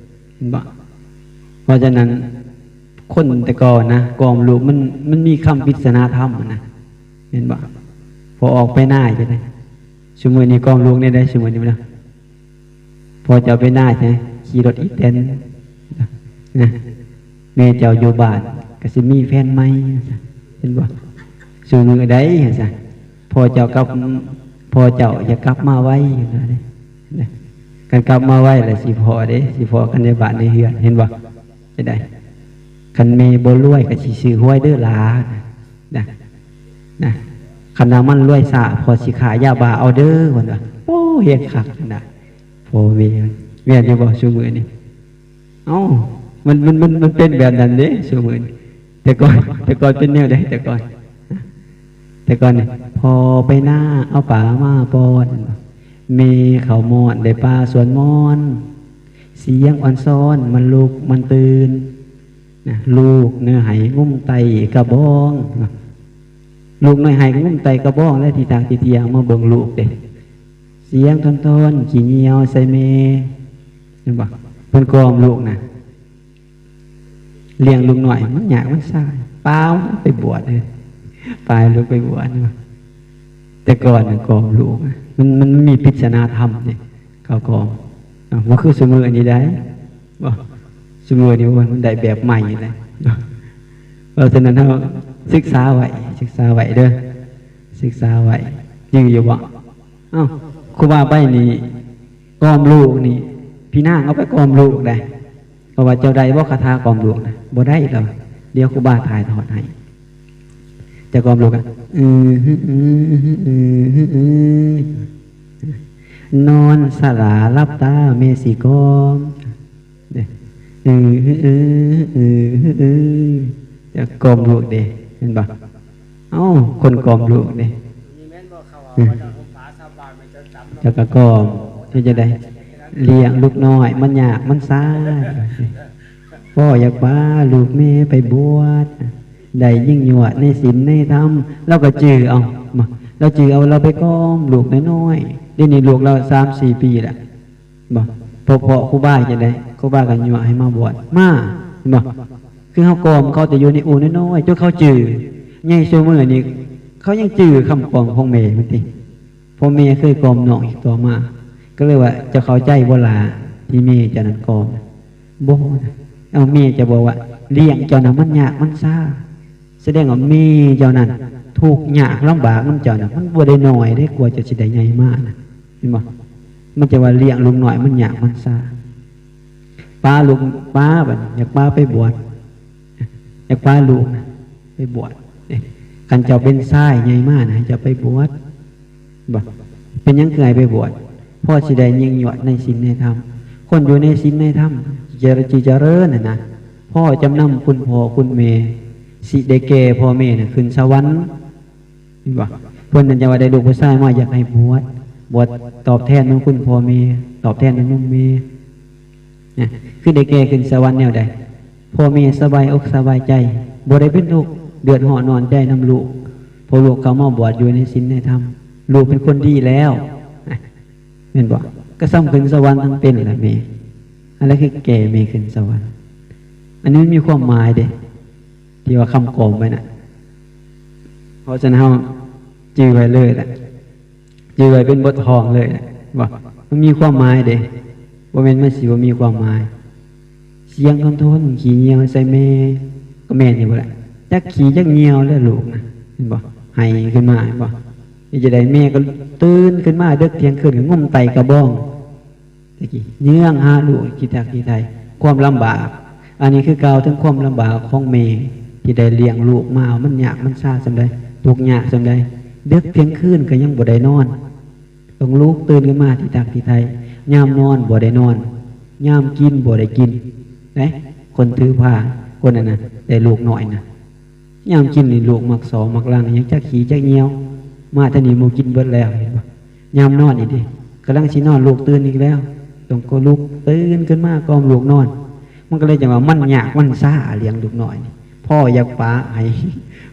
ເຫັນບໍ່? ເພາະສະນັ້ນ ຄົນແຕ່ກ່ອນນະ ກອມລູກ ມັນ ມັນມີຄຳວິດສະນາທຳນະ ເຫັນບໍ່? ພໍອອກໄປນາຈັ່ງໃດ? ຊຸມື້ນີ້ກອມລູກແນວໃດ? ຊຸມື້ນີ້ນະ ພໍເຈົ້າໄປນາຈັ່ງໃດ? ຂີ່ລົດອີແຕນນະ ແມ່ເຈົ້າຢູ່ບ້ານກໍຊິມີແຟນໃໝ່ ເຫັນບໍ່? ຊຸມື້ໃດ ຊັ້ນ ພໍ່ເຈົ້າກັບ ພໍ່ເຈົ້າຢາກກັບມາໄວ ເຫັນບໍ່ເດ້? ຄັນກັບມາໄວລະຊິພໍ້ເດ້ ຊິພໍ້ກັນໃນບ້ານໃນເຮືອນ ເຫັນບໍ່? ຈັ່ງໃດ? ຄັນແມ່ບໍ່ລວຍກໍຊິຊື້ຫວຍເດີຫຼາ ນະ ນະ ຄັນວ່າມັນລວຍຊ້າ ພໍ່ຊິຄ້າຢາບ້າເອົາເດີ ເພິ່ນວ່າ. ໂອ້ ແຮງຄັກນະ ພໍ່ແມ່ ແມ່ນຢູ່ບໍ່ຊຸມື້ນີ້? ເອົ້າ ມັນ ມັນ ມັນ ມັນເປັນແບບນັ້ນເດ້ຊຸມື້ນີ້ ແຕ່ກ່ອນ ແຕ່ກ່ອນເປັນແນວໃດ? ແຕ່ກ່ອນ ແຕ່ກ່ອນນີ້ ພໍ່ໄປນາເອົາປາມາປ້ອນ ແມ່ເຂົ້າມອດໄດ້ປາສວນມອນ ສຽງອອນຊອນມັນລຸກມັນຕື່ນນະ ລູກເນີໄຫ້ງຸ້ມໄຕ້ກະບອງນະ ລູກນ້ອຍໄຫ້ງຸ້ມໄຕ້ກະບອງ ແລະ ທີ່ທາງທີ່ທຽງມາເບິ່ງລູກເດ້ ສຽງທອນໆ ຂີ້ຍ່ຽວໃສ່ແມ່ ເຫັນບໍ່? ເພິ່ນກອມລູກນະ ລ້ຽງລູກນ້ອຍມັນຍາກມັນຊາ ປາໄປບວດເລີຍ ປາລູກໄປບວດເນາະ. ແຕ່ກ່ອນນະກອມລູກນະ ມັນ ມັນມີພິດສະນາທຳເດ້ ເຂົາກອມເນາະ ບໍ່ຄືຊຸມື້ນີ້ໄດ໋ ບໍ່ ຊຸມື້ນີ້ ໂອ້ຍ ມັນໄດ້ແບບໃໝ່ແລ້ວເນາະ. ເພາະສະນັ້ນເຮົາ ສຶກສາໄວ້ ສຶກສາໄວ້ເດີ ສຶກສາໄວ້. ຈື່ຢູ່ບໍ່? ເອົ້າ ຄູບາໄປນີ້ ກອມລູກນີ້ ພີ່ນາງເອົາໄປກອມລູກໄດ໋. ເພາະວ່າເຈົ້າໄດ້ບໍ່ຄາຖາກອມລູກນະ? ບໍ່ໄດ້ດອກ. ດຽວຄູບາຖ່າຍທອດໃຫ້. ເຈົ້າກອມລູກກະ ອື ອື ອື ອື ອື ນອນສະຫຼາຫຼັບຕາແມ່ຊິກອມ ເອີ ເອີ ເອີ ເອີ ເອີ ຈະກອມລູກເດ້ ແມ່ນບໍ່? ເອົ້າ ຄົນກອມລູກເດ້ ເຈົ້າກະກອມ ເຮັດຈັ່ງໃດ? ລ້ຽງລູກນ້ອຍມັນຍາກມັນຊາ ພໍ່ຢາກພາລູກແມ່ໄປບວດ ໄດ້ຍິ່ງຍວດໃນສິນໃນທຳ ລາວກະຈື່ເອົາ ລາວຈື່ເອົາ ລາວໄປກອມລູກນ້ອຍໆ ດຽວນີ້ລູກລາວສາມສີ່ປີລະ ບໍ່ ພໍ ພໍຄູບາຈັ່ງໃດ ຄູບາກະຍົວະໃຫ້ມາບວດ ມາ ເຫັນບໍ່? ຄືເຮົາກອມເຂົາແຕ່ຢູ່ໃນອູ້ນ້ອຍໆ ຈົນເຂົາຈື່ ໃຫຍ່ຊຸມື້ນີ້ ເຂົາຍັງຈື່ຄຳກອມຂອງແມ່ມັນຕິ ເພາະແມ່ເຄີຍກອມນ້ອງອີກຕໍ່ມາ ກະເລີຍວ່າ ເຈົ້າເຂົ້າໃຈບໍ່ຫຼ້າ ທີ່ແມ່ເຈົ້ານັ້ນກອມ? ບໍ່ນະ ເອົາ ແມ່ເຈົ້າບອກວ່າ ລ້ຽງເຈົ້ານະມັນຍາກມັນຊາ ສະແດງວ່າແມ່ເຈົ້ານັ້ນທຸກຍາກລຳບາກນຳເຈົ້ານະ ມັນບໍ່ໄດ້ໜ້ອຍເດ້ ກວ່າເຈົ້າຊິໄດ້ໃຫຍ່ມານະ ເຫັນບໍ່? ມັນຈະວ່າລ້ຽງລູກນ້ອຍມັນຍາກມັນຊາ ປາລູກ ປາບັດນີ້ ຢາກປາໄປບວດ ຢາກພາລູກນະໄປບວດເດ້ ຄັນເຈົ້າເປັນຊາຍໃຫຍ່ມານະ ໃຫ້ເຈົ້າໄປບວດ ບໍ່ ເປັນຫຍັງຄືໃຫ້ໄປບວດ? ພໍຊິໄດ້ຍິ່ງຍວດໃນສິນໃນທຳ ຄົນຢູ່ໃນສິນໃນທຳ ຈະ ຈະເລີນຫັ້ນນະ ພໍຈຳນຳຄຸນພໍ່ຄຸນແມ່ ຊິໄດ້ແກ່ພໍ່ແມ່ນະຂຶ້ນສະຫວັນ ເຫັນບໍ່? ເພິ່ນນັ້ນຈະວ່າໄດ້ລູກຜູ້ຊາຍມາ ຢາກໃຫ້ບວດ ບວດຕອບແທນບຸນຄຸນພໍ່ແມ່ ຕອບແທນບຸນຄຸນແມ່ ນະ ຄືໄດ້ແກ່ຂຶ້ນສະຫວັນແນວໃດ? ພໍ່ແມ່ສະບາຍອົກສະບາຍໃຈ ບໍ່ໄດ້ເປັນທຸກ ເດືອດຮ້ອນນອນໃຈນຳລູກ ເພາະລູກເຂົ້າມາບວດຢູ່ໃນສິນໃນທຳ ລູກເປັນຄົນດີແລ້ວ ນະ ແມ່ນບໍ່? ກະສ່ຳຂຶ້ນສະຫວັນທັງເປັນລະແມ່ ອັນນັ້ນຄືແກ່ແມ່ຂຶ້ນສະຫວັນ ອັນນີ້ມັນມີຄວາມໝາຍເດ້ ທີ່ວ່າຄຳກອມໄວ້ນະ ເພາະສະນັ້ນເຮົາຈື່ໄວ້ເລີຍລະ ຈື່ໄວ້ເປັນບົດຮອງເລີຍ ວ່າມັນມີຄວາມໝາຍເດ້ ບໍ່ແມ່ນມັນຊິບໍ່ມີຄວາມໝາຍ. ສຽງທົນໆ ຂີ້ຍ່ຽວໃສ່ແມ່ ກໍແມ່ນຢູ່ບໍ່ລະ? ຈັກຂີ້ຈັກຍ່ຽວແລ້ວລູກນະ ເຫັນບໍ່? ໄຫ້ຂຶ້ນມາ ເຫັນບໍ່? ເຮັດຈັ່ງໃດແມ່ກໍຕື່ນຂຶ້ນມາເດິກທ່ຽງຄືນ ກໍງົມໄຕ້ກະບອງ ຕະກີ້ເຍືອງຫາລູກ ຂີ້ທັກຂີ້ໄຖ ຄວາມລຳບາກ. ອັນນີ້ຄືກ່າວເຖິງຄວາມລຳບາກຂອງແມ່ທີ່ໄດ້ລ້ຽງລູກມາ ມັນຍາກມັນຊາສ່ຳໃດ ທຸກຍາກສ່ຳໃດ ເດິກທ່ຽງຄືນກໍຍັງບໍ່ໄດ້ນອນ ຕ້ອງລຸກຕື່ນຂຶ້ນມາທີ່ຕັກທີ່ໄຖ ຍາມນອນບໍ່ໄດ້ນອນ ຍາມກິນບໍ່ໄດ້ກິນເດ້. ຄົນຖືພາ ຄົນນັ້ນນະ ແຕ່ລູກນ້ອຍນະ ຍາມກິນນີ້ລູກມັກສໍມັກລັງ ຍັງຈັກຂີ້ຈັກຍ່ຽວ ມາເທື່ອນີ້ໝູ່ກິນເບິດແລ້ວ ເຫັນບໍ່? ຍາມນອນອີກເດ້ ກຳລັງຊິນອນ ລູກຕື່ນອີກແລ້ວ ຕ້ອງກໍລຸກຕື່ນຂຶ້ນມາກ່ອມລູກນອນ. ມັນກໍເລີຍຈັ່ງວ່າມັນຍາກມັນຊາລ້ຽງລູກນ້ອຍນີ້ ພໍ່ຢາກປະໃຫ້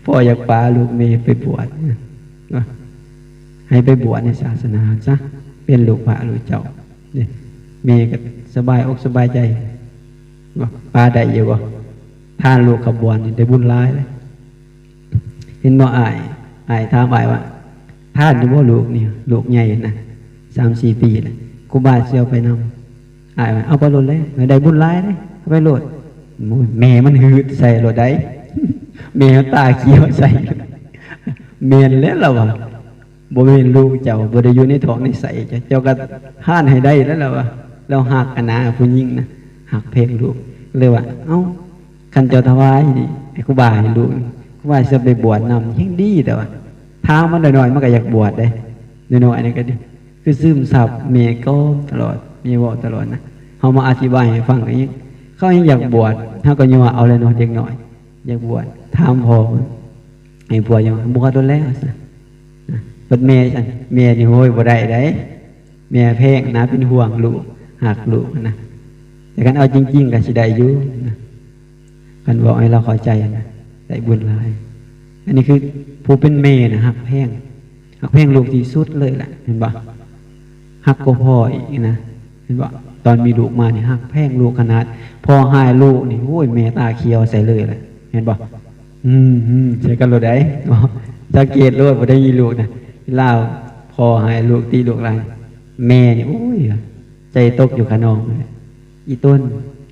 ພໍ່ຢາກປະລູກແມ່ໄປບວດ ໃຫ້ໄປບວດໃນສາສະໜາຊະ ເປັນລູກພະລູກເຈົ້າເດ້ ແມ່ກໍສະບາຍອົກສະບາຍໃຈ ປະໄດ້ຢູ່ບໍ່? ທານລູກເຂົ້າບວດນີ້ໄດ້ບຸນຫຼາຍເດ້. ເຫັນບໍ່ອ້າຍ? ອ້າຍຖາມອ້າຍວ່າ ທານຢູ່ບໍ່ລູກນີ້ ລູກໃຫຍ່ນະ ສາມສີ່ປີແລ້ວ ຄູບາຊິເອົາໄປນຳ. ອ້າຍວ່າ ເອົາໄປໂລດແຫຼະ ໄດ້ບຸນຫຼາຍເດ້ ເອົາໄປໂລດ. ໂອ້ຍ ແມ່ມັນຫືດໃສ່ໂລດໃດ໋ ແມ່ມັນຕາຂຽວໃສ່. ແມ່ນແຫຼະລາວວ່າ ບໍ່ແມ່ນລູກເຈົ້າ ບໍ່ໄດ້ຢູ່ໃນທ້ອງໃນໄສ້ເຈົ້າ ເຈົ້າກໍທານໃຫ້ໄດ້ແລ້ວລາວວ່າ. ລາວຮັກຫັ້ນນະ ຜູ້ຍິງນະ ຮັກແພງລູກ ເລີຍວ່າ ເອົ້າ ຄັນເຈົ້າຖວາຍນີ້ໃຫ້ຄູບາໃຫ້ລູກ ຄູບາຊິໄປບວດນຳ ແຮ່ງດີ. ແຕ່ວ່າຖາມມັນໜ້ອຍໆ ມັນກໍຢາກບວດເດ້ ນ້ອຍໆ ນີ້ກໍດີ ຄືຊຶມຊັບແມ່ກອມຕະຫຼອດ ແມ່ເວົ້າຕະຫຼອດນະ. ເຮົາມາອະທິບາຍໃຫ້ຟັງກໍຍັງ ເຂົາຍັງຢາກບວດ ເຮົາກໍຍົວະເອົາແຫຼະເນາະ ເດັກນ້ອຍຢາກບວດ. ຖາມພໍ່ມັນ ໃຫ້ບວດ ຍັງບວດໂດນແລ້ວ ວ່າຊັ້ນນະ. ບັດແມ່ຊັ້ນ ແມ່ນີ້ ໂອ້ຍ ບໍ່ໄດ້ໃດ໋ ແມ່ແພງນະ ເປັນຫ່ວງລູກ ຮັກລູກນະ. ແຕ່ຄັນເອົາຈິງໆ ກໍຊິໄດ້ຢູ່ນະ ຄັນເວົ້າໃຫ້ລາວເຂົ້າໃຈນະ ໄດ້ບຸນຫຼາຍ. ອັນນີ້ຄືຜູ້ເປັນແມ່ນະ ຮັກແພງ ຮັກແພງລູກທີ່ສຸດເລີຍລະ ເຫັນບໍ່? ຮັກກວ່າພໍ່ອີກນະ ເຫັນບໍ່? ຕອນມີລູກມານີ້ ຮັກແພງລູກຂະໜາດ ພໍ່ຮ້າຍລູກນີ້ ໂອ້ຍ ແມ່ຕາຂຽວໃສ່ເລີຍລະ ເຫັນບໍ່? ອືມ ອືມ ໃສ່ກັນໂລດໃດ໋ ສັງເກດໂລດ ບໍ່ໄດ້ມີລູກນະ ລາວ ພໍ່ຮ້າຍລູກ ຕິລູກຫຼາຍ ແມ່ນີ້ ໂອ້ຍ ໃຈຕົກຢູ່ຂະນອງເລີຍ ອີຕົນ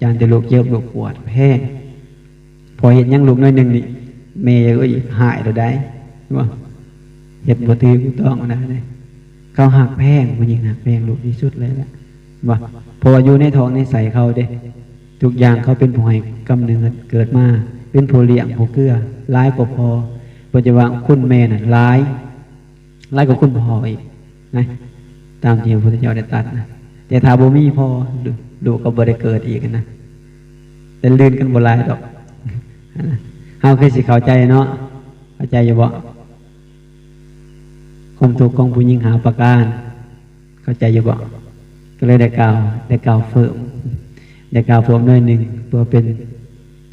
ຢ້ານແຕ່ລູກເຈັບລູກປວດ ແພງ. ພໍ່ເຮັດຫຍັງລູກໜ້ອຍໜຶ່ງນີ້ ແມ່ເອີຍ ຮ້າຍໂລດໃດ໋ ເຫັນບໍ່? ເຮັດບໍ່ຖືກຕ້ອງນະເດ້. ເຂົາຮັກແພງ ຜູ້ຍິງຮັກແພງລູກທີ່ສຸດເລີຍແຫຼະ ເຫັນບໍ່? ເພາະວ່າຢູ່ໃນທ້ອງໃນໄສ້ເຂົາເດ້ ທຸກຢ່າງເຂົາເປັນຜູ້ໃຫ້ກຳເນີດເກີດມາ ເປັນຜູ້ລ້ຽງຜູ້ເກືອ ຫຼາຍກວ່າພໍ່. ປັດຈຸບັນຄຸນແມ່ນັ້ນຫຼາຍ ຫຼາຍກວ່າຄຸນພໍ່ອີກນະ ຕາມທີ່ພະພຸດທະເຈົ້າໄດ້ຕັດນະ. ແຕ່ຖ້າບໍ່ມີພໍ່ ລູກກໍບໍ່ໄດ້ເກີດອີກນະ ແຕ່ລື່ນກັນບໍ່ຫຼາຍດອກ. ເຮົາຄືຊິເຂົ້າໃຈເນາະ ເຂົ້າໃຈຢູ່ບໍ່? ຄວາມທຸກຂອງຜູ້ຍິງຫ້າປະການ ເຂົ້າໃຈຢູ່ບໍ່? ກໍເລີຍໄດ້ກ່າວ ໄດ້ກ່າວເພີ່ມ ໄດ້ກ່າວເພີ່ມໜ້ອຍໜຶ່ງ ເພື່ອເປັນ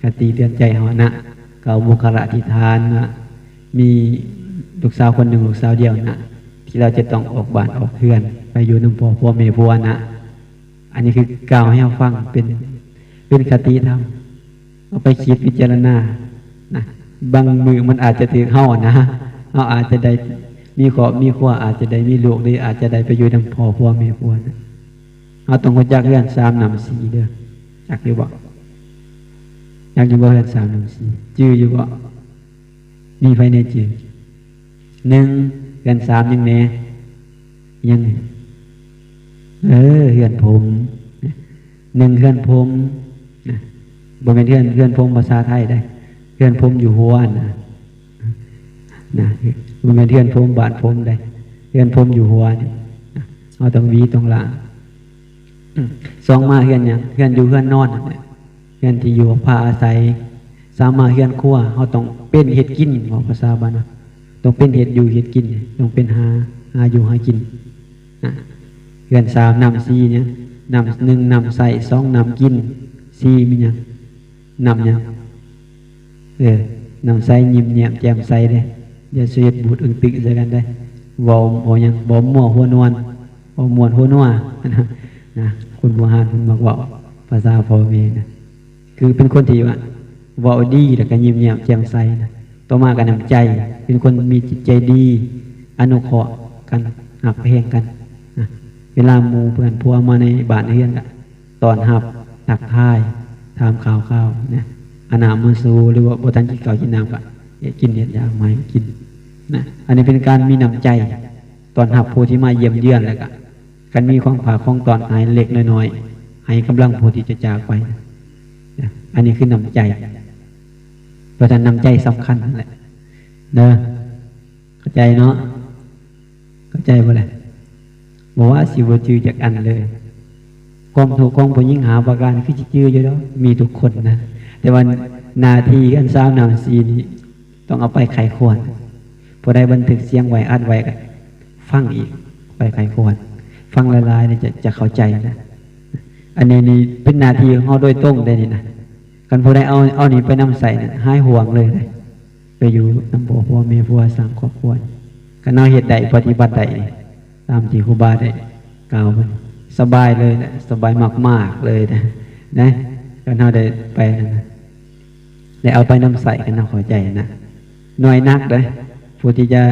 ຄະຕິເຕືອນໃຈເຮົານະ. ກ່າວບຸກຄະລາທິຖານວ່າ ມີລູກສາວຄົນໜຶ່ງ ລູກສາວດຽວນະ ທີ່ລາວຈະຕ້ອງອອກບ້ານອອກເຮືອນ ໄປຢູ່ນຳພໍ່ຜົວແມ່ຜົວນະ. ອັນນີ້ຄືກ່າວໃຫ້ເຮົາຟັງ ເປັນ ເປັນຄະຕິທຳ ເອົາໄປຄິດພິຈາລະນານະ. ບາງມື້ມັນອາດຈະຖືກເຮົານະ ເຮົາອາດຈະໄດ້ມີຄອບມີຄົວ ອາດຈະໄດ້ມີລູກ ຫຼືອາດຈະໄດ້ໄປຢູ່ນຳພໍ່ຜົວແມ່ຜົວນະ. ເຮົາຕ້ອງຮູ້ຈັກເຮືອນສາມນ້ຳສີ່ເດີ ຈັກຢູ່ບໍ່? ຈັກຢູ່ບໍ່ ເຮືອນສາມນ້ຳສີ່ ຈື່ຢູ່ບໍ່? ມີໃຜແດ່ຈື່? ໜຶ່ງ ເຮືອນສາມຫຍັງແດ່? ຫຍັງ? ເອີ ເຮືອນພົມ. ໜຶ່ງ ເຮືອນພົມນະ ບໍ່ແມ່ນເຮືອນ ເຮືອນພົມພາສາໄທເດ້ ເຮືອນພົມຢູ່ຫົວນະ ນະ ບໍ່ແມ່ນເຮືອນພົມບ້ານພົມເດ້ ເຮືອນພົມຢູ່ຫົວນີ້ນະ ເຮົາຕ້ອງຫວີຕ້ອງລ້າງ. ສອງມາເຮືອນຫຍັງ? ເຮືອນຢູ່ເຮືອນນອນນັ້ນແຫຼະ ເຮືອນທີ່ຢູ່ພາອາໄສ. ສາມມາເຮືອນຄົວ ເຮົາຕ້ອງເປັນເຮັດກິນ ເວົ້າພາສາບ້ານເຮົາ ຕ້ອງເປັນເຮັດຢູ່ເຮັດກິນ ຕ້ອງເປັນຫາ ຫາຢູ່ຫາກິນນະ. ເຮືອນສາມນ້ຳສີ່ຫຍັງ? ນ້ຳ ໜຶ່ງ ນ້ຳໃຊ້ ສອງ ນ້ຳກິນ ສີ່ ມີຫຍັງ? ນ້ຳຫຍັງ? ເອີ ນ້ຳໃສ ຍິ້ມແຍ້ມແຈ່ມໃສເດ້ ຢ່າຊິເຮັດບູດອຶງຕຶກໃສ່ກັນເດ້. ເວົ້າ ເວົ້າຫຍັງ? ເວົ້າມົ້ວຫົວນວນ ເວົ້າມ່ວນຫົວນົວນະ ຄົນບູຮານເພິ່ນມັກເວົ້າພາສາພໍ່ແມ່ນະ ຄືເປັນຄົນທີ່ວ່າເວົ້າດີ ແລ້ວກໍຍິ້ມແຍ້ມແຈ່ມໃສນະ. ຕໍ່ມາກໍນ້ຳໃຈ ເປັນຄົນມີຈິດໃຈດີ ອະນຸເຄາະກັນ ຮັກແພງກັນນະ. ເວລາໝູ່ເພື່ອນພວກມາໃນບ້ານເຮືອນກໍຕ້ອນຮັບ ທັກທາຍ ຖາມຂ່າວຄາວນະ. ອະນາມະໂສ ຫຼືວ່າບໍ່ທັນກິນເຂົ້າກິນນ້ຳກໍເຮັດກິນເຮັດຢາມາໃຫ້ກິນນະ. ອັນນີ້ເປັນການມີນ້ຳໃຈ ຕ້ອນຮັບຜູ້ທີ່ມາຢ້ຽມເຢືອນ ແລ້ວກະຄັນມີຂອງຝາກຂອງຕ້ອນໃຫ້ເລັກນ້ອຍໆ ໃຫ້ກຳລັງຜູ້ທີ່ຈະຈາກໄປນະ. ອັນນີ້ຄືນ້ຳໃຈ ເພາະສະນັ້ນນ້ຳໃຈສຳຄັນຫັ້ນແຫຼະເດີ. ເຂົ້າໃຈເນາະ? ເຂົ້າໃຈບໍ່ລະ? ບໍ່ວ່າຊິບໍ່ຈື່ຈັກອັນເລີຍ. ຄວາມທຸກຂອງຜູ້ຍິງຫ້າປະການຄືຊິຈື່ຢູ່ດອກ ມີທຸກຄົນນະ ແຕ່ວ່າໜ້າທີ່ອັນສາມນ້ຳສີ່ນີ້ ຕ້ອງເອົາໄປໄຂ້ຄວນ. ຜູ້ໃດບັນທຶກສຽງໄວ້ ອັດໄວ້ກໍຟັງອີກ ໄປໄຂ້ຄວນ ຟັງຫຼາຍໆ ແລ້ວຈະ ຈະເຂົ້າໃຈນະ. ອັນນີ້ນີ້ເປັນໜ້າທີ່ຂອງເຮົາໂດຍຕົງເດ້ນີ້ນະ. ຄັນຜູ້ໃດເອົາ ເອົານີ້ໄປນຳໃຊ້ນະ ຫາຍຫ່ວງເລີຍເດ້ ໄປຢູ່ນຳພໍ່ຜົວແມ່ຜົວ ສ້າງຄອບຄົວ. ຄັນເຮົາເຮັດໄດ້ ປະຕິບັດໄດ້ນີ້ ຕາມທີ່ຄູບາໄດ້ກ່າວ ສະບາຍເລີຍນະ ສະບາຍມາກໆເລີຍນະ ນະ. ຄັນເຮົາໄດ້ໄປນັ້ນນະ ໄດ້ເອົາໄປນຳໃຊ້ ຄັນເຮົາເຂົ້າໃຈນະ. ໜ້ອຍນັກເດ້ຜູ້ທີ່ຈະ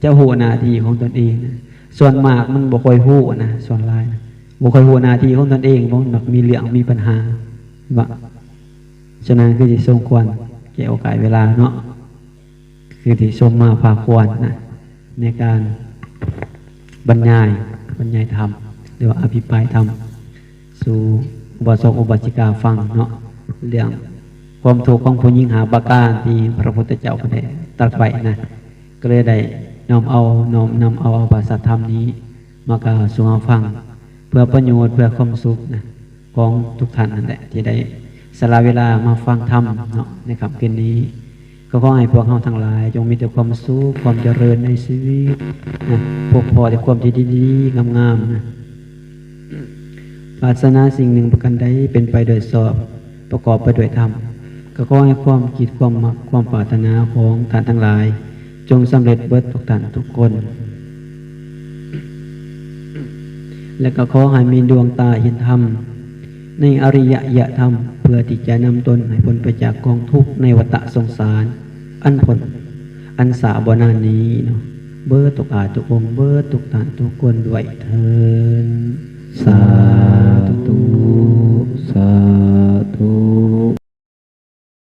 ຈະຮູ້ໜ້າທີ່ຂອງຕົນເອງນະ. ສ່ວນມາກມັນບໍ່ຄ່ອຍຮູ້ນະ ສ່ວນຫຼາຍນະ ບໍ່ຄ່ອຍຮູ້ໜ້າທີ່ຂອງຕົນເອງ ມັກມີເລື່ອງມີບັນຫາເນາະ. ສະນັ້ນຄືຊິສົມຄວນແກ່ໂອກາດເວລາເນາະ ຄືທີ່ສົມມາພາຄວນນະ ໃນການບັນຍາຍ ບັນຍາຍທຳ ຫຼືວ່າອະພິປາຍທຳ ສູ່ອຸບາສົກອຸບາສິກາຟັງເນາະ ເລື່ອງຄວາມທຸກຂອງຜູ້ຍິງຫ້າປະການທີ່ພະພຸດທະເຈົ້າເພິ່ນໄດ້ຕັດໄວ້ນະ. ກໍເລີຍໄດ້ນ້ອມເອົາ ນ້ອມນຳເອົາພາສາທຳນີ້ມາກ່າວສູ່ເຮົາຟັງ ເພື່ອປະໂຫຍດ ເພື່ອຄວາມສຸກນະ ຂອງທຸກທ່ານນັ້ນແຫຼະ ທີ່ໄດ້ສະຫຼະເວລາມາຟັງທຳເນາະ ໃນຄ່ຳຄືນນີ້. ກໍຂໍໃຫ້ພວກເຮົາທັງຫຼາຍ ຈົ່ງມີແຕ່ຄວາມສຸກ ຄວາມຈະເລີນໃນຊີວິດນະ ພົບພໍ້ແຕ່ຄວາມທີ່ດີໆ ງາມໆນະ. ປາດຖະໜາສິ່ງໜຶ່ງປະການໃດ ເປັນໄປໂດຍຊອບ ປະກອບໄປດ້ວຍທຳ ກໍຂໍໃຫ້ຄວາມຄິດ ຄວາມມັກ ຄວາມປາດຖະໜາຂອງທ່ານທັງຫຼາຍ ຈົ່ງສຳເລັດເບິດທຸກທ່ານທຸກຄົນ. ແລະກໍຂໍໃຫ້ມີດວງຕາເຫັນທຳ ໃນອະລິຍະຍະທຳ ເພື່ອທີ່ຈະນຳຕົນໃຫ້ພົ້ນໄປຈາກກອງທຸກໃນວັດຕະສົງສານ ອັນພົ້ນ ອັນສາບໍ່ນານນີ້ເນາະ ເບິດທຸກອາດທຸກອົງ ເບິດທຸກທ່ານທຸກຄົນດ້ວຍເທີ້ນ. ສາທຸ ສາທຸ.